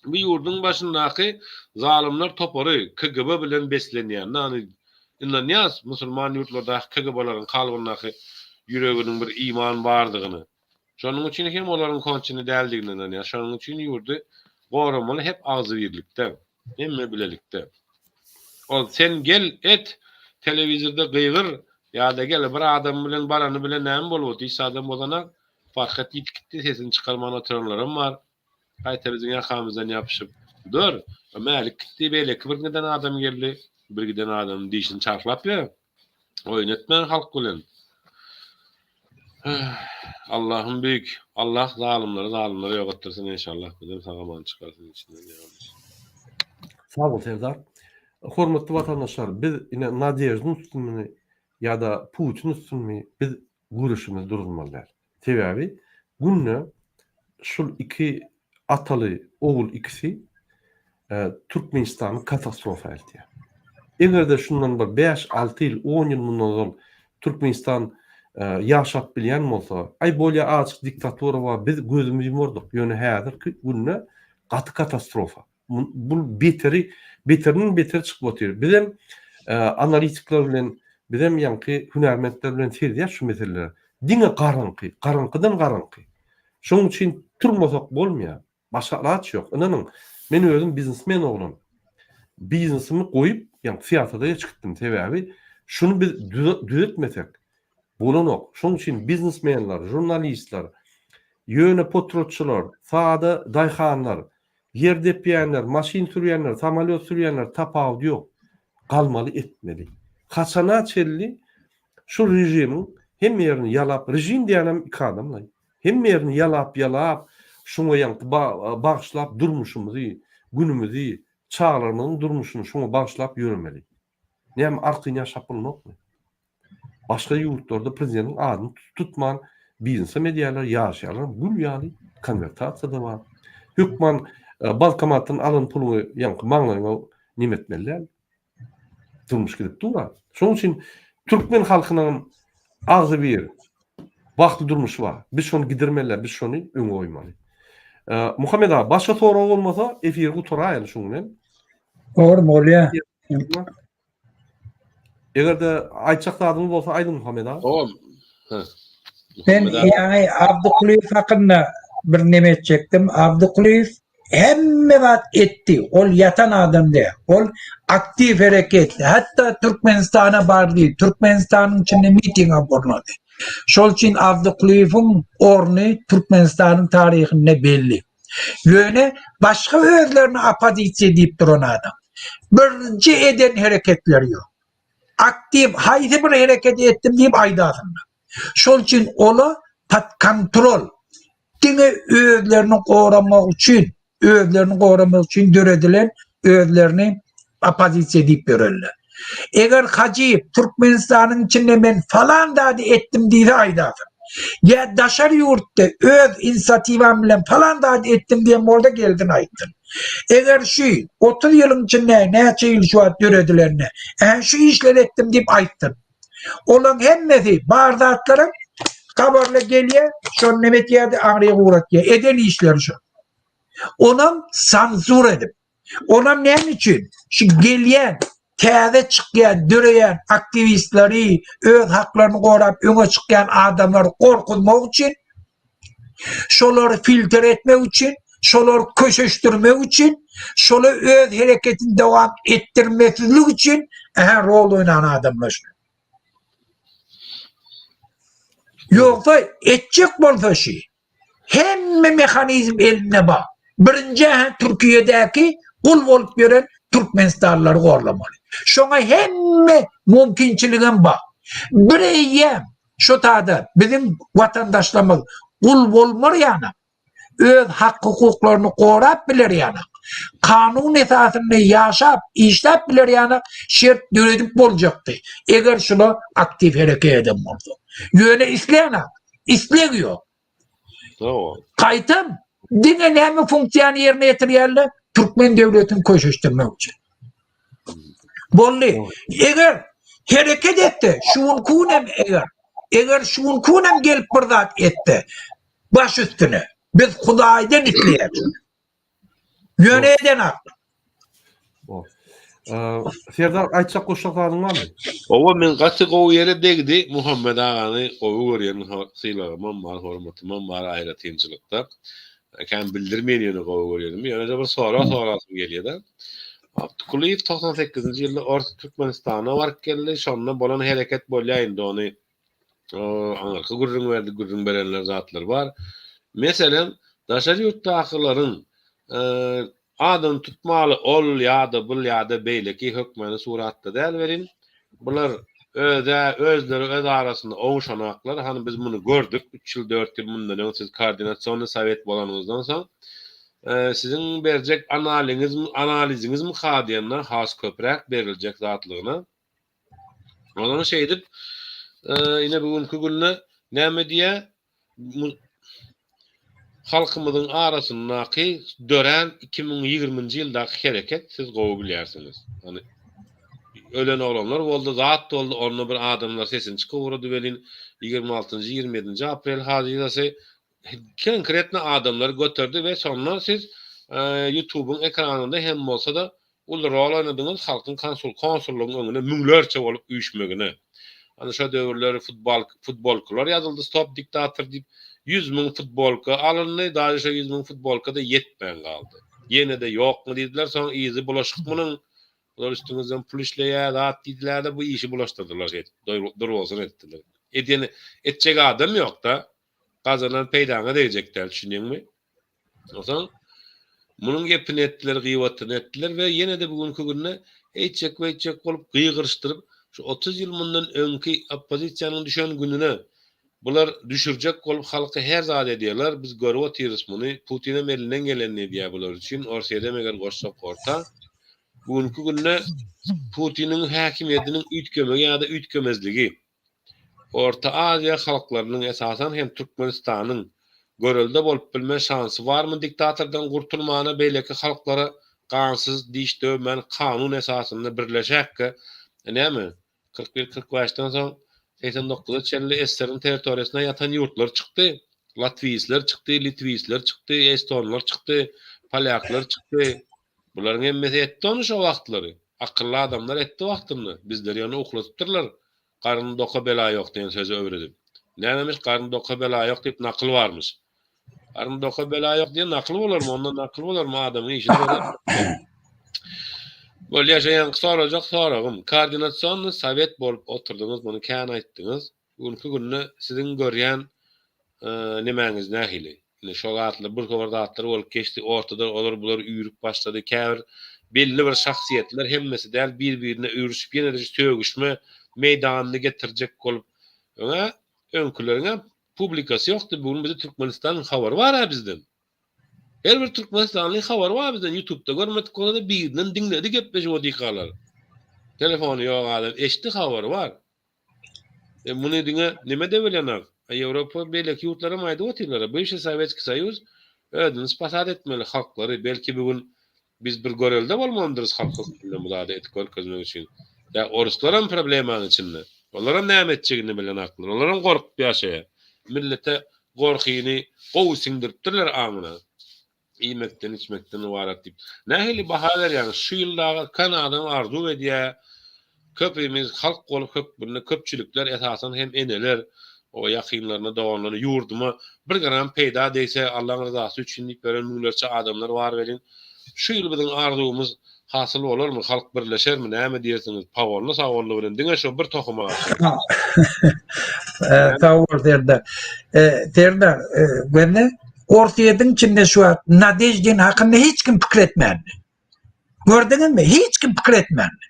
E: bu ýurduň başyndaky zalymlar topary KGB bilen beslenýän ýagny ynanýas musulman ýurtlardaky KGB-laryň kalbyndaky ýüreginiň bir iman bardygyny. Şonuň üçin hem olaryň konçeni däldigine ynanýar. Şonuň üçin ýurdy goramaly hep agzybirlikde, hemme bilelikde. Ol sen gel et, telewizorda gygyr ýa-da gel bir adam bilen barany bilen näme bolup otyr, hiç zadam bozanak. Farhat ýitip gitdi, sesini çykarman oturanlaram bar. Gaýta biziň ýakamyzdan ýapyşyp, Dur, Mälik gitdi, beýleki bir giden adam geldi. Bir giden adam dişini çarhlap ýör. Oýun etmäň halk bilen. Allahym büyük. Allah zalymlary zalymlara ýok etdirsin inşallah. Bizem sag aman çykarsyn içinden ýa.
A: Sag bol Serdar. Hormatly watandaşlar biz ine Nadeždin üstünmi ýa-da Putin üstünmi biz göreşimizi duruzmaly däl. Sebäbi günde şul iki ataly ogul ikisi Türkmenistany katastrofa eltýär. Eger-de şundan bir bäş, alty ýyl, on ýyl mundan ozal Türkmenistan ýaşap bilýän bolsa, aý bolýa azajyk diktatura bar, biz gözümizi ýumardyk, ýöne häzirki günde gaty katastrofa. Bu beteri, beterinden beteri çykyp otyr. Bizem analitikler bilen, bizem ýaňky hünärmentler bilen seredýäs şu meselelere. Diňe garaňky, garaňkydan garaňky. Şonuň üçin turmasak bolmaýar. Başga alaç ýok. Ynanyň, men özüm biznesmen oglan. Biznesimi goýup, ýagny syýasata geç gitdim. Sebäbi şuny biz düzetmesek bolanok. Şonuň üçin biznesmenler, žurnalistler, ýöne potratçylar, sada daýhanlar, ýer depýänler, maşyn sürýänler, samolýot sürýänler tapawudy ýok. Galmaly etmeli. Haçana çenli şu režimiň hemme ýerini ýalap, režim diýýänem iki adamlaý. Hemme ýerini ýalap-ýalap, şuňa ýaňky bagyşlap durmuşymyzy, günümizi, çagalarymyzyň durmuşyny şuňa bagyşlap ýöremeli. Näme arkaýyn ýaşap bolmakmy? Başga ýurtlarda prezidentiň adyny tutman biznesem edýärler, ýaşaýarlar, gül ýaly konwertasiýa-da bar. Hökman bankomatdan alan puluňy ýaňky maňlaýyňa neme etmeli däl. Durmuş gidip dur-a. Şonuň üçin türkmen halkynyň agzybir, bagtly durmuşy bar. Biz şony gidirmeli, biz şony öňe goýmaly. Muhammet aga, başga sorag bolmasa, efiri gutaraýaly şuň bilen.
B: Dogry bolýar.
A: Eger-de aýtjak zadyňyz bolsa aýdyň Muhammet aga.
E: Oňam.
B: Men ýaňy Abdykulyýew hakynda bir neme etjekdim. Abdykulyýew hemme zat etdi. Ol ýatan adam däl. Ol aktiw hereket etdi. Hatda Türkmenistana bardy. Türkmenistanyň içinde mitingem gurnady. Şol üçin Abdykulyýewiň orny Türkmenistanyň taryhynda belli. Ýöne başga özlerine oppozisiýa diýip duran adam. Birinji eden hereketleri ýok. Aktiw haýsy bir hereketi etdim diýip aýdasynlar. Şol üçin ola pod kontrol diňe özlerini goramak üçin, özlerini goramak üçin döredilen özlerini oppozisiýa diýip ýörerler. Eger Hajyýew Türkmenistanyň içinde men falan zady etdim diýse aýdasyn. Ýa daşary ýurtda öz inisiatiwam bilen falan zady etdim diýen bolsa gelsin aýtsyn. Eger şu 30 ýylyň içinde näçe ýyl şu wagt döredilenine, ä şu işleri etdim diýip aýtsyn. Olaň hemmesi bar zatlaryň habarly gelýär, şony neme etýärdi, aňryga ugratýar. Eden işleri şu. Onam sanzur edip. Onam näme üçin? Şu gelýän, täze çykýan, döreýän aktiwistleri, öz haklaryny gorap öňe çykýan adamlary gorkuzmak üçin, şolary filtr etmek üçin, şolary köşeşdirmek üçin, şola öz hereketini dowam etdirmesizlik üçin ähä rol oýnan adamlar şu. Ýogsa etjek bolsa şu Hemme mehanizm elinde bar. Birinji ähä Türkiýedäki gul bolup ýören türkmenistanlylary gorlamaly. Şoňa hemme mümkinçiligem bar. Bir eýýäm şo tada biziň watandaşlarymyz gul bolmar ýanak, öz hak-hukuklaryny gorap biler ýanak, kanun esasynda ýaşap, işläp biler ýanak şert döredip boljakdy, eger şular aktiw hereket eden bolsa. Ýöne isleýänak. Isleg ýok.
E: Dogry.
B: Gaýtam diňe näme funksiýany ýerine ýetirýärler? Türkmen döwletini köşeşdirmek üçin. Boldy. Eger hereket etse, şu günki gün hem eger, eger şu günki gün hem gelip bir zat etse, baş üstüne. Biz Hudaýdan isleýäris. Ýöne eden akly.
A: Serdar aýtjak goşjak zadyň barmy?
E: Owa men gaty gowy ýere degdi Muhammet agany gowy görýän sylagymam bar hormatymam bar aýratynçylykda. Kän bildirmeýin ýöne gowy görýänimi. Ýöne bir sorag sorasym gelýär-de. Abdykulyýew 98-nji ýylda Ors Türkmenistana baryp geldi. Şonda bolan hereket bolýar indi ony. Aňyrky gürrüň berdi, gürrüň berenler zatlar bar. Meselem, daşary ýurtdakylaryň adyny tutmaly ol ýa-da bul ýa-da beýleki hökmany suratda däl welin, bular özä özleri öz arasynda oňşanaklar. Hany biz muny gördük, üç ýyl, dört ýyl mundan öň siz koordinasionnyý sowet bolanyňyzdan soň siziň berjek analiňiz analiziňizmika diýende has köpräk beriljek zatlygyna. Ondan şeýdip, ine bu günki günde näme diýýär? Halkymyzyň arasyndaky dörän 2020-nji ýyldaky hereket siz gowy bilýärsiňiz. Ýani ölen oglanlar boldy, zat boldy, onda bir adamlar sesini çykyp ugrady welin 26-njy, 27-nji aprel hadysasy konkretno adamlary göterdi we şonda siz YouTube'yň ekranynda hem bolsa-da uly rol oýnadyňyz halkyň konsul konsullygyň öňüne müňlerçe bolup üýşmegine. Ana şo döwürler futbal futbolkalar ýazyldy stop diktator diýip 100 müň futbolka alyndy daže şo 100 müň futbolka-da ýetmän galdy. Ýene-de ýokmy diýdiler soň yzy bulaşyk munuň bular üstüňizden pul işleýär zat diýdiler-de bu işi bulaşdyrdylar şeýdip durbolsun etdiler. Edeni etjek adam ýok-da. Gazanan peýdaňa degjek däl, düşünýäňmi? Onsoň munuň gepini etdiler, gyýbatyny etdiler we ýene-de bu günki günde eýtjek-beýtjek bolup gygyryşdyryp, şu 30 ýyl mundan öňki oppozisiýanyň düşen gününe bular düşürjek bolup halky her zat edýärler, biz görüp otyrys muny, Putinem elinden gelenini edýär bular üçin, Orsýedem eger goşsak orta. Bu günki günde Putiniň häkimiýetiniň üýtgemegi ýa-da üýtgemezligi Orta Aziýa halklarynyň, esasan hem Türkmenistanyň görelde bolup bilme şansy barmy diktatordan gurtulmana beýleki halklara gansyz diş döwmän kanun esasynda birleşäkge näme 41 45 den soň 89-a çenli SSR-iň territoriýasynda ýatan ýurtlar çykdy latwisler çykdy litwisler çykdy estonlar çykdy polýaklar çykdy bularyň hemmesi etdi ony şo wagtlary akylly adamlar etdi wagtynda bizleri ýöne ukladypdyrlar Garny doka bela ýok diýen sözi öwredip. Nämemiş garny doka bela ýok diýip nakyl barmyş. Garny doka bela ýok diýen nakyl bolarmy? Onda nakyl bolarmy? Adamyň işi bolar. Bolýa şo ýaňky sorajak soragym. Koordinasionnyý sowet bolup oturdyňyz, muny kän aýtdyňyz. Bu günki günde siziň görýän nemäňiz nähili? Indi şo zatlar bir topar zatlar bolup geçdi. Ortada olar bular üýrüp başlady. Käbir belli bir şahsyýetler hemmesi däl bir-birine üýrüşip ýene-de şu sögüşme meýdanyny getirjek bolup öňä öňküleriňä publikasy ýokdy. Bu gün bizi Türkmenistanyň habary bar-a bizden. Her bir türkmenistanly habary bar bizden ýutubda görmedik bolsa-da birinden diňledi gepleşip otykalar. Telefony ýok adam eşitdi habary bar. E, muny diňe neme-de bilenok. Ýewropa beýleki ýurtlaram aýdyp otyrlar. Bywşy Sowetskiý Soýuz özüni spasat etmeli halklary. Belki bu gün biz bir görelde bolmalydyrys halk hökmünde bu zady etip görkezmek üçin. Ýa oruslaram problemanyň içinde. Olaram näme etjegini bilenoklar. Olaram gorkup ýaşaýar. Millete gorkyny gowy siňdiripdirler aňyna. Iýmekden, içmekden ybarat diýip. Nähili baha berýäňiz? Şu ýyl dagy kän adam arzuw edýär. Köpimiz halk bolup hökmünde köpçülikler, esasan hem eneler, o ýakynlaryna, doganlaryna ýurduma bir gram peýda degse Allaň ryzasy üçin diýip ýören müňlerçe adamlar bar welin, şu ýyl biziň arzuwymyz hasyl bolarmy, halk birleşermi, näme diýersiňiz? Pagonly sagonly bilen diňe şo bir tohuma garşy.
B: Sag bol Serdar. Serdar, gözle Orsýetiň içinde şu wagt Nadeždin hakynda hiç kim pikir etmändi. Gördüňizmi? Hiç kim pikir etmändi.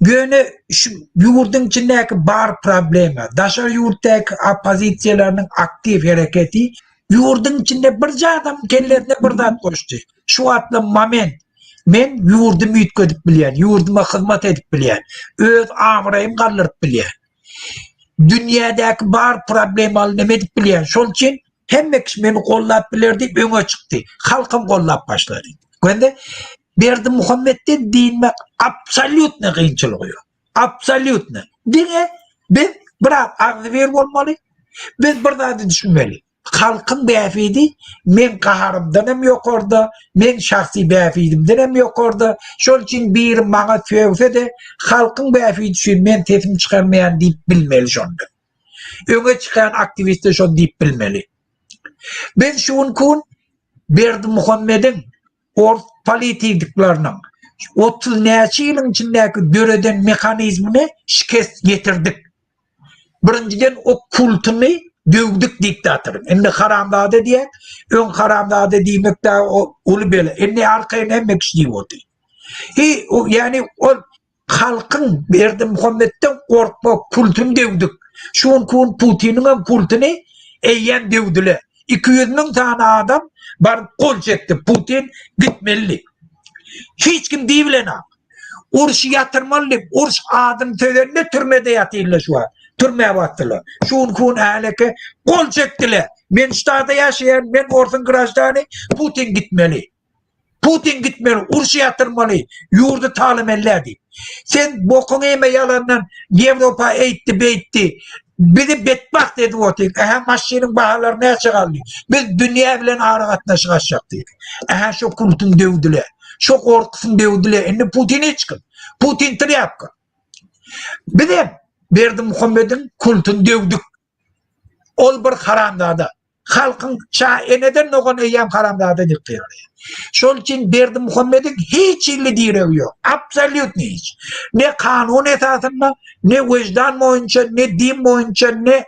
B: Ýöne şu ýurduň içindäki bar problema, daşary ýurtdaky oppozisiýalarynyň aktiw hereketi ýurduň içinde birje adam kellesine bir zat goşdy. Şu wagtla moment men ýurdumy üýtgedip bilýän, ýurduma hyzmat edip bilýän, öz abraýymy galdyryp bilýän. Dünýädäki bar problemaly neme edip bilýän. Şol üçin Hemme kişi meni gollap biler diýip öňe çykdy. Halkam gollap başlady. Göndi Berdimuhametden diýmek absolýutny kynçylygy ýok. Absolýutny. Diňe biz biraz agzybir bolmaly. Biz bir zady düşünmeli. Halkyň bähbidi meň gaharymdan hem ýokarda, meň şahsy bähbidimden hem ýokarda. Şol üçin biri maňa sögse-de, halkyň bähbidi üçin men sesimi çykarmaýan diýip bilmeli şonda. Öňe çykan aktiwistler şony diýip bilmeli. Biz şu günki gün Berdimuhamediň ors politikleriniň 30 näçe ýylyň içindäki döreden mehanizmine şikest getirdik. Birinjiden o kultuny döwdük diktatoryň. Indi haramzada diýýär. Öň haramzada diýmek dagy o uly bela. Indi arkaýyn hemme kişi diýip otyr. Hi, ýani ol halkyň Berdimuhametden gorkma kultuny döwdük. Şu günki gün Putiniň hem kultuny eýýäm döwdüler. 200 müň sany adam baryp gol çekdi. Putin gitmeli diýip. Hiç kim diýibilenok. Urşy ýatyrmaly diýip, uruş adyny sözende türmede ýatyrlar şu wagt. Türmä basdylar. Şu günki gün äleke gol çekdiler. Men ştada ýaşaýan, men orsuň graždany, Putin gitmeli. Putin gitmeli, urşy ýatyrmaly, ýurdy talamella diýip. Sen bokuňy eme ýalandan Ýewropa eýtdi, beýtdi. Bizi betbagt edip otyň. Ähä maşynyň bahalary näçe galdy? Biz dünýä bilen aragatnaşyk açjak diýdi. Ähä şo kultuny döwdüler. Şo gorkusyny döwdüler. Indi Putin hiç kim. Putin trýapka. Bizem Berdimuhamediň kultuny döwdük. Ol bir haramzada. Halkyň ça eneden dogan eýýäm haramzada diýip gygyrýar. Şol üçin Berdimuhamediň hiç hili diregi ýok. Absolýutny hiç. Ne kanun esasynda, ne wyždan boýunça, ne din boýunça, ne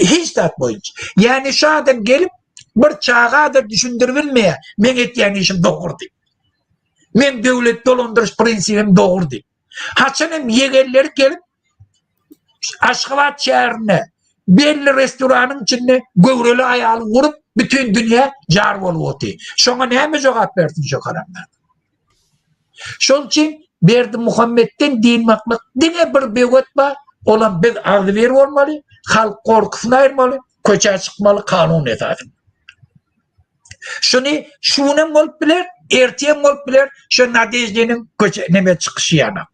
B: hiç zat boýunça. Ýani şu adam gelip bir çaga-da düşündiribilmeýär, meň etýän işim dogry diýip. Meň döwlet dolandyryş prinsibim dogry diýip. Haçan hem ýegenleri gelip Aşgabat şäherinde belli restoranyň içinde göwreli aýaly urup bütin dünýä jar bolup otyr. Şoňa näme jogap bersin şo haramzada? Şol üçin Berdimuhametden dynmaklyk diňe bir böwet bar, olam biz agzybir bolmaly, halk gorkusyny aýyrmaly, köçä çykmaly kanun esasynda. Şuny şu günem bolup biler, ertiyem bolup biler, şu Nadeždiniň köçe neme çykyşy ýaly.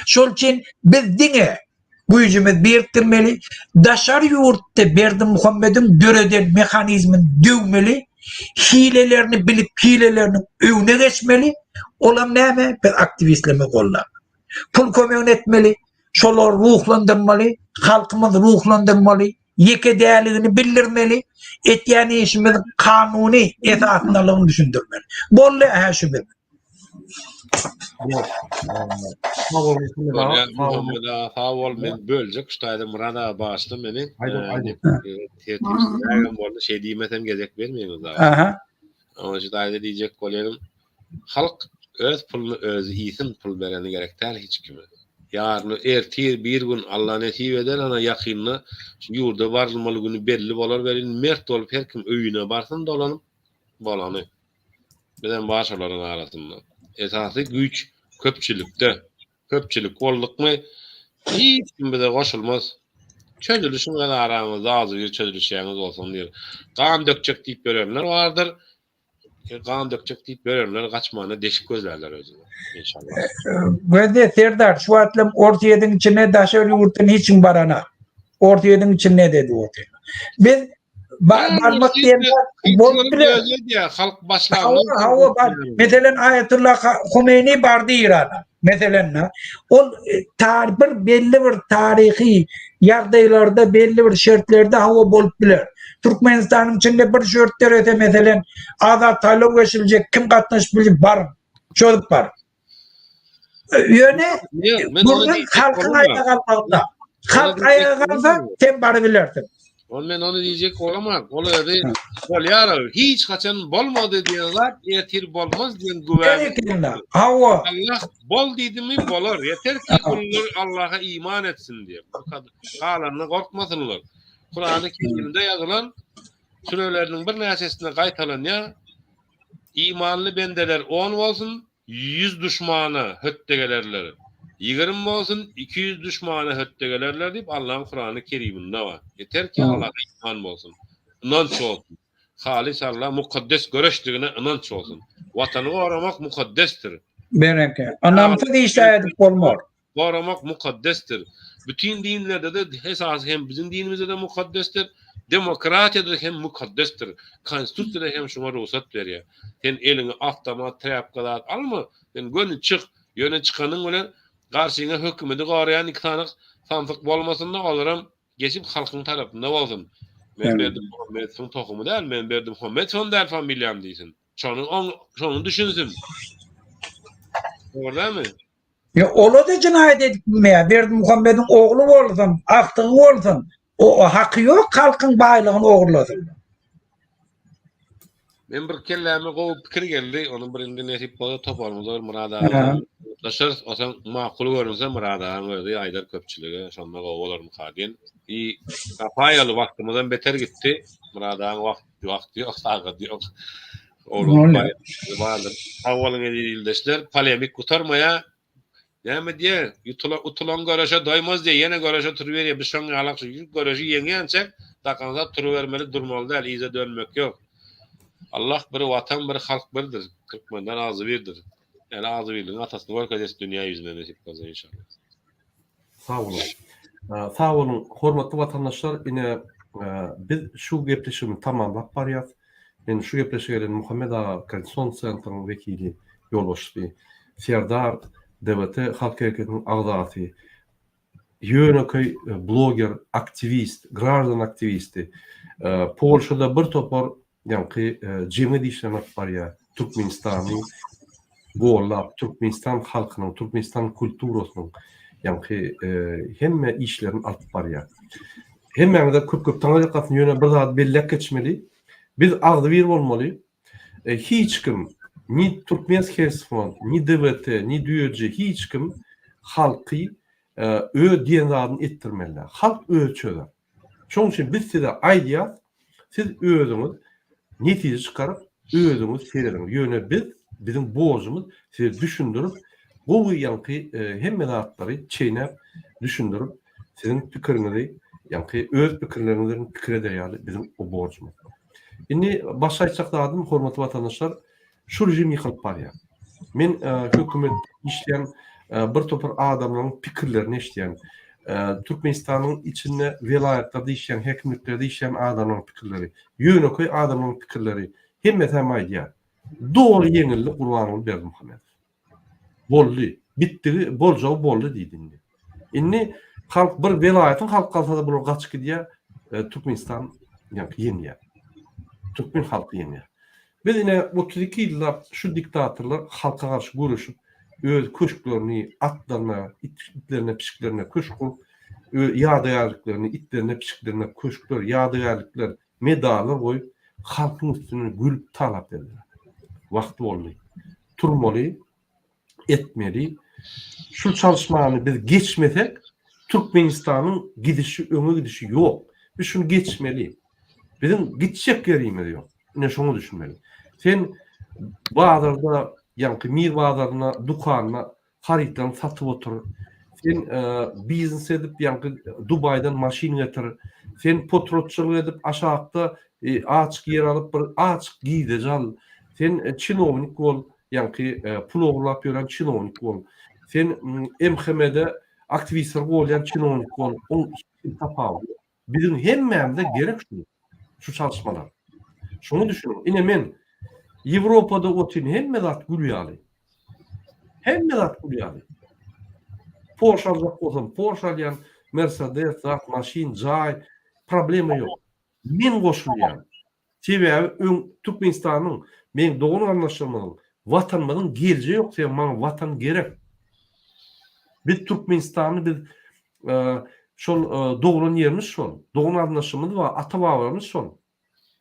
B: Şol üçin biz diňe güýjümizi birikdirmeli, daşary ýurtda Berdimuhamediň döreden mehanizmini döwmeli, hilelerini bilip hileleriniň öňüne geçmeli, olam näme? Biz aktiwistlerimizi goldap. Pul kömegini etmeli, şolary ruhlandyrmaly, halkymyzy ruhlandyrmaly, ýeke däligini bildirmeli, etýän işimiziň kanuny esasyndalygyny düşündirmeli. Boldy hä şu biz.
A: Sag bol Muhammet aga.
E: Bolýar Muhammet aga sag bol men böljek şu taýda Myrat aga bagyşla meni. Tertipsizrägem boldy şeý diýmesem gezek bermeýiňiz dagy.
B: Aha.
E: Oňa şu taýda diýjek bolýanym halk öz puluny özi iýsin pul bereni gerek däl hiç kime. Ýaryn ertir bir gün Alla nesip eder ana ýakynda şu ýurda barylmaly güni belli bolar welin mert bolup her kim öýüne barsyn dolanyp bolany. Bizem bar şolaryň arasynda. Esasy güýç köpçülikde. Köpçülik boldukmy hiç kim bize goşulmaz. Çözülişiň öz araňyzda agzybir çözülişýäňiz bolsun diýr. Gan dökjek diýip ýörenler bardyr. Gan dökjek diýip ýörenler gaçmana deşik gözlärler özüne. Inşallah.
B: Gözle Serdar şu wagtlam Orsýetiň içine daşary ýurtdan hiç kim barana. Orsýetiň içinde dedi otyr. Biz barmak diýen bolup biler.
E: Halk başlandan.
B: Hawa, bar. Meselen Aýatullah Homeýni bardy Irana. Meselen, ol e, tar bir belli bir taryhy ýagdaýlarda, belli bir şertlerde hawa bolup biler. Türkmenistanyň içinde bir şert dörese, meselen, azat saýlaw geçiriljek, kim gatnaşyp biljek, baryň, çözüp baryň. Ýöne gürrüň halkyň aýaga galmagynda. Halk aýaga galsa, sen barybilersiň.
E: Ol men ony diýjek bolamok. Ol özi bolýar. Hiç haçan bolmady diýen zat ertir bolmaz diýen güwä.
B: Berekella. Hawa.
E: Allah bol diýdimi bolar. Ýeter ki gullar Allaha iman etsin diýip. Galanyna gorkmasynlar. Kurany Kerimde ýazylan süreleriniň birnäçesinde gaýtalanýar. Imanly bendeler on bolsun, ýüz duşmana hötde gelerler. Ýigirmi bolsun, 200 duşmana hötde gelerler diýip Allaň Kurany Keriminde bar. Yeter ki Allaha iman bolsun. Ynanç bolsun. Halys Alla mukaddes göreşdigine ynanç bolsun. Watany goramak mukaddesdir.
B: Bereke. Ynamsyz işler edip bolmaz.
E: Goramak mukaddesdir. Bütin dinlerde-de esasy hem biziň dinimizde-de mukaddesdir. Demokratiýada hem mukaddesdir. Konstitusiýada hem şuňa rugsat berýär. Sen eliňe awtomat, trýapka zat alma, sen göni çyk. Ýöne çykanyň bilen garşyňa hökümeti goraýan iki sany samsyk bolmasyn-da, olaram geçip halkyň tarapynda bolsun. Men Berdimuhamedowyň tohumy däl, men Berdimuhamedowam däl familiýam diýsin. Şony, şony düşünsin. Dogry dälmi?
B: Ýa ola-da jenaýat edip bilmeýär. Berdimuhamediň ogly bolsun, agtygy bolsun, o haky ýok halkyň baýlygyny ogurlasyn.
E: Men bir kelläme gowy pikir geldi. Ony bir indi nesip bolsa toparymyzda bir Myrat aga bilen gatnaşarys. Osaň makul görünse Myrat agaň özi aýdar köpçülige. Şonda gowy bolarmyka diýen. I tapaýaly wagtymyzam beter gitdi. Myrat agaň wagt wagty ýok, sagady ýok. Oglum bardyr. Sag boluň eziz ildeşler. Polemik gutarmaýar. Näme diýer? Ýutulan utulan göreşe doýmaz diýer. Ýene göreşe turuberýär. Biz şoň ýalak şu göreşi ýeňýänçäk dakansa turubermeli, durmaly däl, yza dönmek ýok. Allah bir, Watan bir, halk birdir. Türkmenler agzybirdir. Ýöne agzybirligiň atasyny görkezes dünýä ýüzüne nesip bolsa inşallah.
A: Sag boluň. Sag boluň, hormatly watandaşlar, ine biz şu gepleşigimizi tamamlap barýas. Men şu gepleşige gelen Muhammet aga Koordinasion sentryň wekili, ýolbaşçysy, Serdar DWT halk hereketiniň agzasy, ýönekeý bloger, aktiwist, graždan aktiwisti, Polşada bir topar ýaňky jemgyýet işlerini alyp barýar, Türkmenistany gollap, Türkmenistan halkynyň, Türkmenistan kulturasynyň ýaňky hemme işlerini alyp barýar. Hemmäňize köp-köp taňryýalkasyn, ýöne bir zady belläp geçmeli. Biz agzybir bolmaly. Hiç kim, ni Türkmenhelsfond, ni DWT, ni DÜEJ hiç kim halky öz diýen zadyny etdirmeli däl. Halk özi çözer. Şonuň üçin biz size aýdýas, siz özüňiz netije çykaryp, özüňiz serediň. Ýöne biz, biziň borjumyz size düşündirip, gowy ýaňky hemme zatlary çeýnäp düşündirip, siziň pikiriňizi, ýaňky öz pikirleriňizi bilen pikir eder ýaly biziň o borjumyz. Indi başga aýtjak zadym, hormatly watandaşlar, Şu režim ýykylyp barýar. Men hökümetde işleýän bir topar adamlaryň pikirlerini eşidýän. Türkmenistanyň içinde welaýatlarda işleýän, häkimliklerde işleýän adamlaryň pikirleri, ýönekeý adamlaryň pikirleri hemmesi hem aýdýar. Doly ýeňildi Gurbanguly Berdimuhamedow. Boldy. Bitdigi, boljagy boldy diýdi indi. Indi halk bir welaýatyň halky galsa-da bular gaçyp gidýär. Türkmenistan ýaňky ýeňýär. Türkmen halky ýeňýär. Biz ine 32 ýyllap şu diktatorlar halka garşy göreşip, öz köşklerini, atlaryna, itlerine, pişiklerine köşk gurup, ýadygärliklerini, itlerine, pişiklerine köşkler, ýadygärlikler, medallar goýup, halkyň üstünden gülüp talap berdiler. Wagty boldy. Turmaly, etmeli. Şu çalyşmany biz geçmesek, Türkmenistanyň gidişi, öňe gidişi ýok. Biz şuny geçmeli. Biziň gitjek ýerimiz ýok. Ine şoňa düşünmeli. Sen bazarda, ýaňky Mir bazarynda, dükanda harytlaryňy satyp otur. Sen biznes edip, ýaňky Dubaýdan maşyn getir. Sen potratçylyk edip, aşakda açyk ýer alyp, bir açyk girdeji al. Sen çinownik bol, ýaňky pul ogurlap ýören çinownik bol. Sen MHM-de aktiwistleri golýan çinownik bol. Oň tapawudy ýok. Biziň hemmämize gerek şu, şu çalyşmalar. Şuňa düşüniň. Ine men Ýewropada otyryn, hemme zat gül ýaly. Hemme zat gül ýaly. Porsche aljak bolsam, Porsche alýan, Mercedes, zat, maşyn, jaý, problema ýok. Men goşulýan. Sebäbi öň Türkmenistanyň, meň dogan-garyndaşlarymyzyň, Watanymyzyň geljegi ýok, sebäbi maňa Watan gerek. Biz Türkmenistany biz şol doglan ýerimiz şol, dogan-garyndaşymyz bar, ata-babalarymyz şol.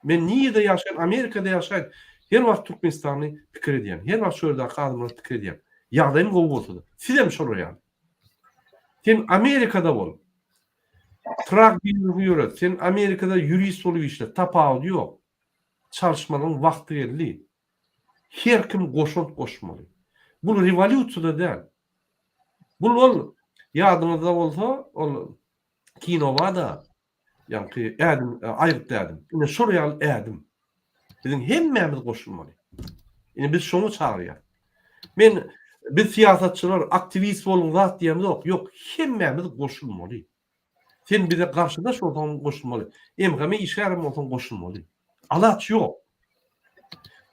A: Men nirede ýaşaýan, Amerikada ýaşaýan, her wagt Türkmenistany pikir edýän, her wagt şu ýerdäki adamlary pikir edýän. Ýagdaýym gowy bolsa-da. Sizem şolar ýaly. Sen Amerikada bol. Trak biznesi ýöret. Sen Amerikada ýurist bolup işle. Tapawudy ýok. Çalyşmalaryň wagty geldi. Her kim goşant goşmaly. Bul rewolýusiýa-da däl. Bul ol ýadyňyzda bolsa ol kino bar-da ýaňky ädim aýgytly ädim. Ine şol ýaly ädim. Biziň hemmämiz goşulmaly. Ine biz şoňa çagyrýas. Men biz syýasatçylar aktiwist boluň zat diýemzok. Ýok, hemmämiz goşulmaly. Sen bize garşydaş bolsaň goşulmaly. MHM işgärem bolsaň goşulmaly. Alaç ýok.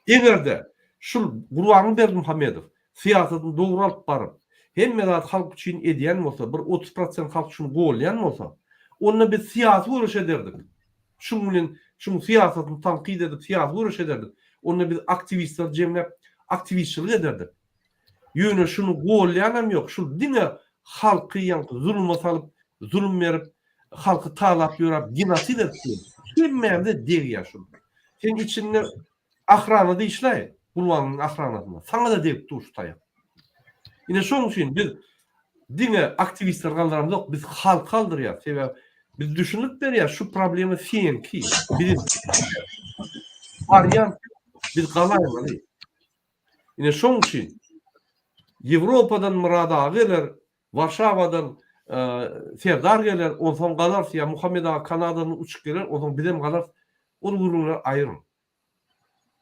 A: Eger-de şul Gurbanguly Berdimuhamedow syýasatyny dogry alyp baryp, hemme zady halk üçin edýän bolsa, bir 30 prosent halk şuny golýan bolsa, onda biz syýasy göreş ederdik. Şuň bilen şuň syýasatyny tankyt edip syýasy göreş ederdik. Onda biz aktiwistleri jemläp aktiwistçilik ederdik. Ýöne şuny golýanam ýok. Şul diňe halky ýaňky zuluma salyp, zulum berip, halky talap ýöräp genosid edip ýör. Hemmämize degýär şul. Sen içinde ahranada işläý, Gurbangulynyň ahranasynda. Saňa-da degip dur şu taýak. Ine şonuň üçin biz diňe aktiwistleri galdyramzok, biz halky galdyrýas. Sebäbi biz düşünip berýäs şu problema seňki. Biz barýan biz galaýmaly. Ine şoň üçin Ýewropadan Myrat aga geler, Warşawadan Serdar geler, onsoň galarys ýa Muhammet aga Kanadadan uçup geler, onsoň bizem galarys. Ol gürrüňleri aýyryň.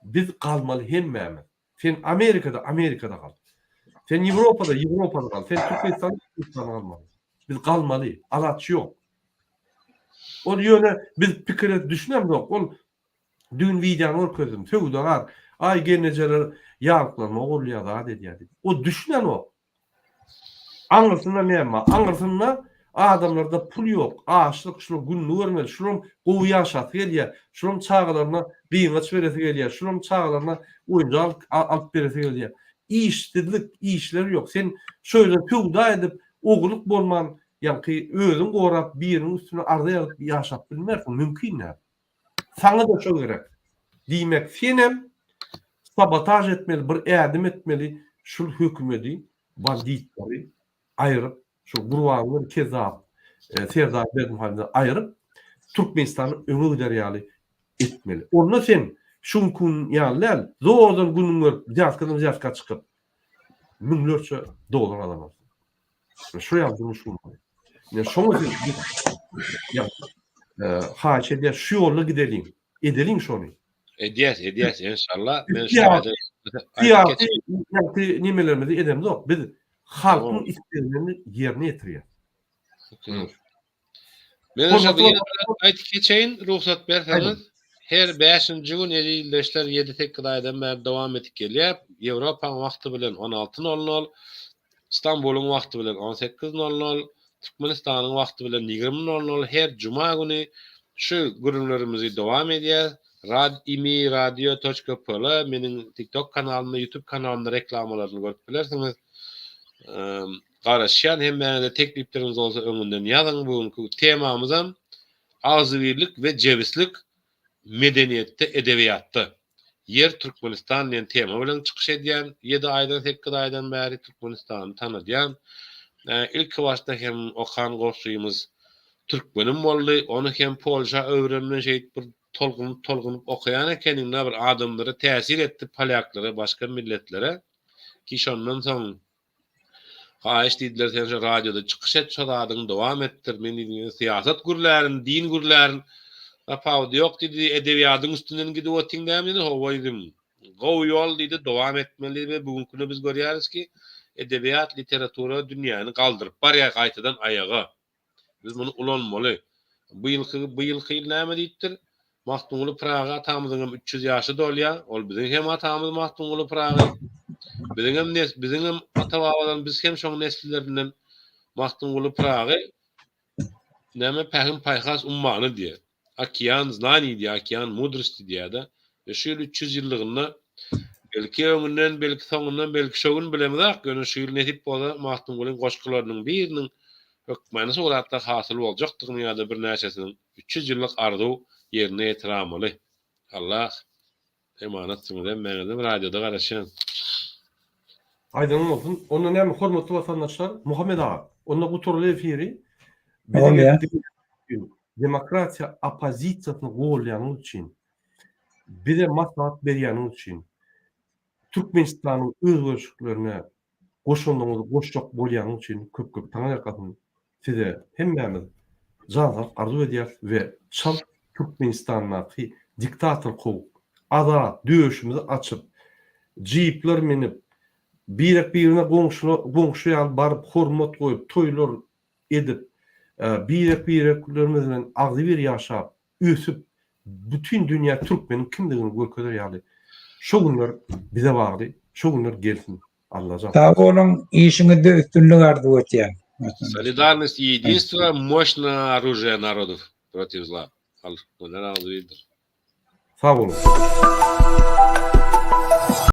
A: Biz galmaly hemmämiz. Sen Amerikada, Amerikada gal. Sen Ýewropada, Ýewropada gal. Sen Türkmenistanda, Türkmenistanda galmaly. Biz galmaly, alaç ýok. Ol ýöne biz pikire düşünemzok. Ol Düýn wideony görkezdim. Söwdagar, aý gelnejeler ýaglyklaryny ogurlaýar zat edýär diýip. O düşünenok. Aňyrsynda näme bar? Aňyrsynda adamlarda pul ýok, açlyk, şular gününi görmeli, şularyň gowy ýaşasy gelýär, şularyň çagalaryna gyňaç beresi gelýär, şularyň çagalaryna oýunjak alyp beresi gelýär. Işsizlik, işler ýok. Sen şo ýerde söwda edip, ogurlyk bolman, ýaňky özüňi gorap, biriniň üstüne arza ýazyp ýaşap bilmersiň, mümkin däl. Saňa-da şo gerek. Diýmek, senem sabotaž etmeli, bir ädim etmeli, şul hökümedi, banditleri aýryp, şul Gurbanguly kezzap Serdar Berdimuhamedowy aýryp, Türkmenistany öňe gider ýaly etmeli. Onda sen şu günki gün ýaly däl, zordan günüňi görüp, wzýatkadan wzýatka çykyp, müňlerçe dollar gazanarsyň. Şu ýaly durmuş gurmaly. Ine şoňa siz biz ýa haýyş edýär şu ýolda gideliň. Edeliň şony.
E: Edýäs, edýäs enşalla. Men şu
A: taýda syýasy ýagty nimelerimizi edemzok. Biz halkyň isleglerini ýerine ýetirýäs.
E: Men şurada ýene bir zat aýdyp geçeýin, rugsat berseňiz. Her bäşinji gün eziz ildeşler ýedi-sekiz aýdan bäri dowam edip gelýär. Ýewropaň wagty bilen on alty nol nol, Stambulyň wagty bilen on sekiz nol nol, Türkmenistanyň wagty bilen 20 nol nol her juma güni şu gürrüňlerimizi dowam edýäs. Rad imi radio toçka pl meniň TikTok kanalymda, YouTube kanalymda reklamalaryny görüp bilersiňiz. Garaşýan hemmäňize teklipleriňiz bolsa öňünden ýazyň bu günki temamyzam agzybirlik we jebislik medeniýetde edebiýatda Ýer Türkmenistan diýen tema bilen çykyş edýän ýedi aýdan sekiz aýdan bäri Türkmenistany tanadýan ilki başda hem okan goşgymyz Türkmenim boldy ony hem Polşa öwrenme şeýdip bir tolgunyp tolgunyp okaýan ekeniň bir adamlara täsir etdi polýaklara başga milletlere ki şondan soň Haýyş diýdiler sen şo radioda çykyş et şo zadyňy dowam etdir men diýdim syýasat gürlärin din gürlärin tapawudy ýok diýdi edebiýadyň üstünden gidip otyň dämi diýdi hawa diýdim gowy ýol diýdi dowam etmeli diýdi we bu günki günde biz görýäris ki edebiýat literatura dünýäni galdyryp barýar gaýtadan aýaga Biz muny ulanmaly. Bu ýylky bu ýylky ýyl näme diýipdir? Magtymguly Pyragy atamyzyň hem 300 ýaşy dolýar. Ol biziň hem atamyz Magtymguly Pyragy. Biziň hem nes biziň hem ata-babalarymyz biz hem şoň nesillerinden Magtymguly Pyragy näme pähim-paýhas ummany diýýär. Okean znaniý diýýär, okean mudrosti diýýär-de. We şu ýyl 300 ýyllygynda belki öňünden, belki soňundan, belki şo gün bilemizok, ýöne şu ýyl nesip bolsa Magtymgulyň goşgularynyň biriniň hökmany suratda hasyl boljakdygyny ýa-da birnäçesiniň 300 ýyllyk arzuw ýerine ýetiramaly. Allah emanatsyňyz hemmäňizem radioda garaşýan.
A: Aýdyň bolsun. Onda näme hormatly watandaşlar, Muhammet aga, onda gutaraly efiri.
B: Bolýar.
A: Demokratiýa oppozisiýasyny goldaýanyňyz üçin, bize maslahat berýäniňiz üçin, Türkmenistanyň özgerişliklerine goşandyňyzy goşjak bolýanyňyz üçin köp köp taňryýalkasyn size hemmämiz jan saglyk arzuw edýäris we çalt Türkmenistandaky diktator kowup, azat döşümizi açyp, jipler minip, birek birine goňşula goňşy ýaly baryp hormat goýup toýlar edip, birek-bireklerimiz bilen agzybir ýaşap, ösüp, bütin dünýä türkmeniň kimdigini görkezer ýaly şo günler bize bagly, şo günler gelsin Allajan.
B: Sag boluň, işiňizde üstünlik arzuw etýän.
E: Solidarnost i jedinstvo moşno oružие narodov protiv zla. Halk türkmenler agzybirdir.
A: Sag boluň.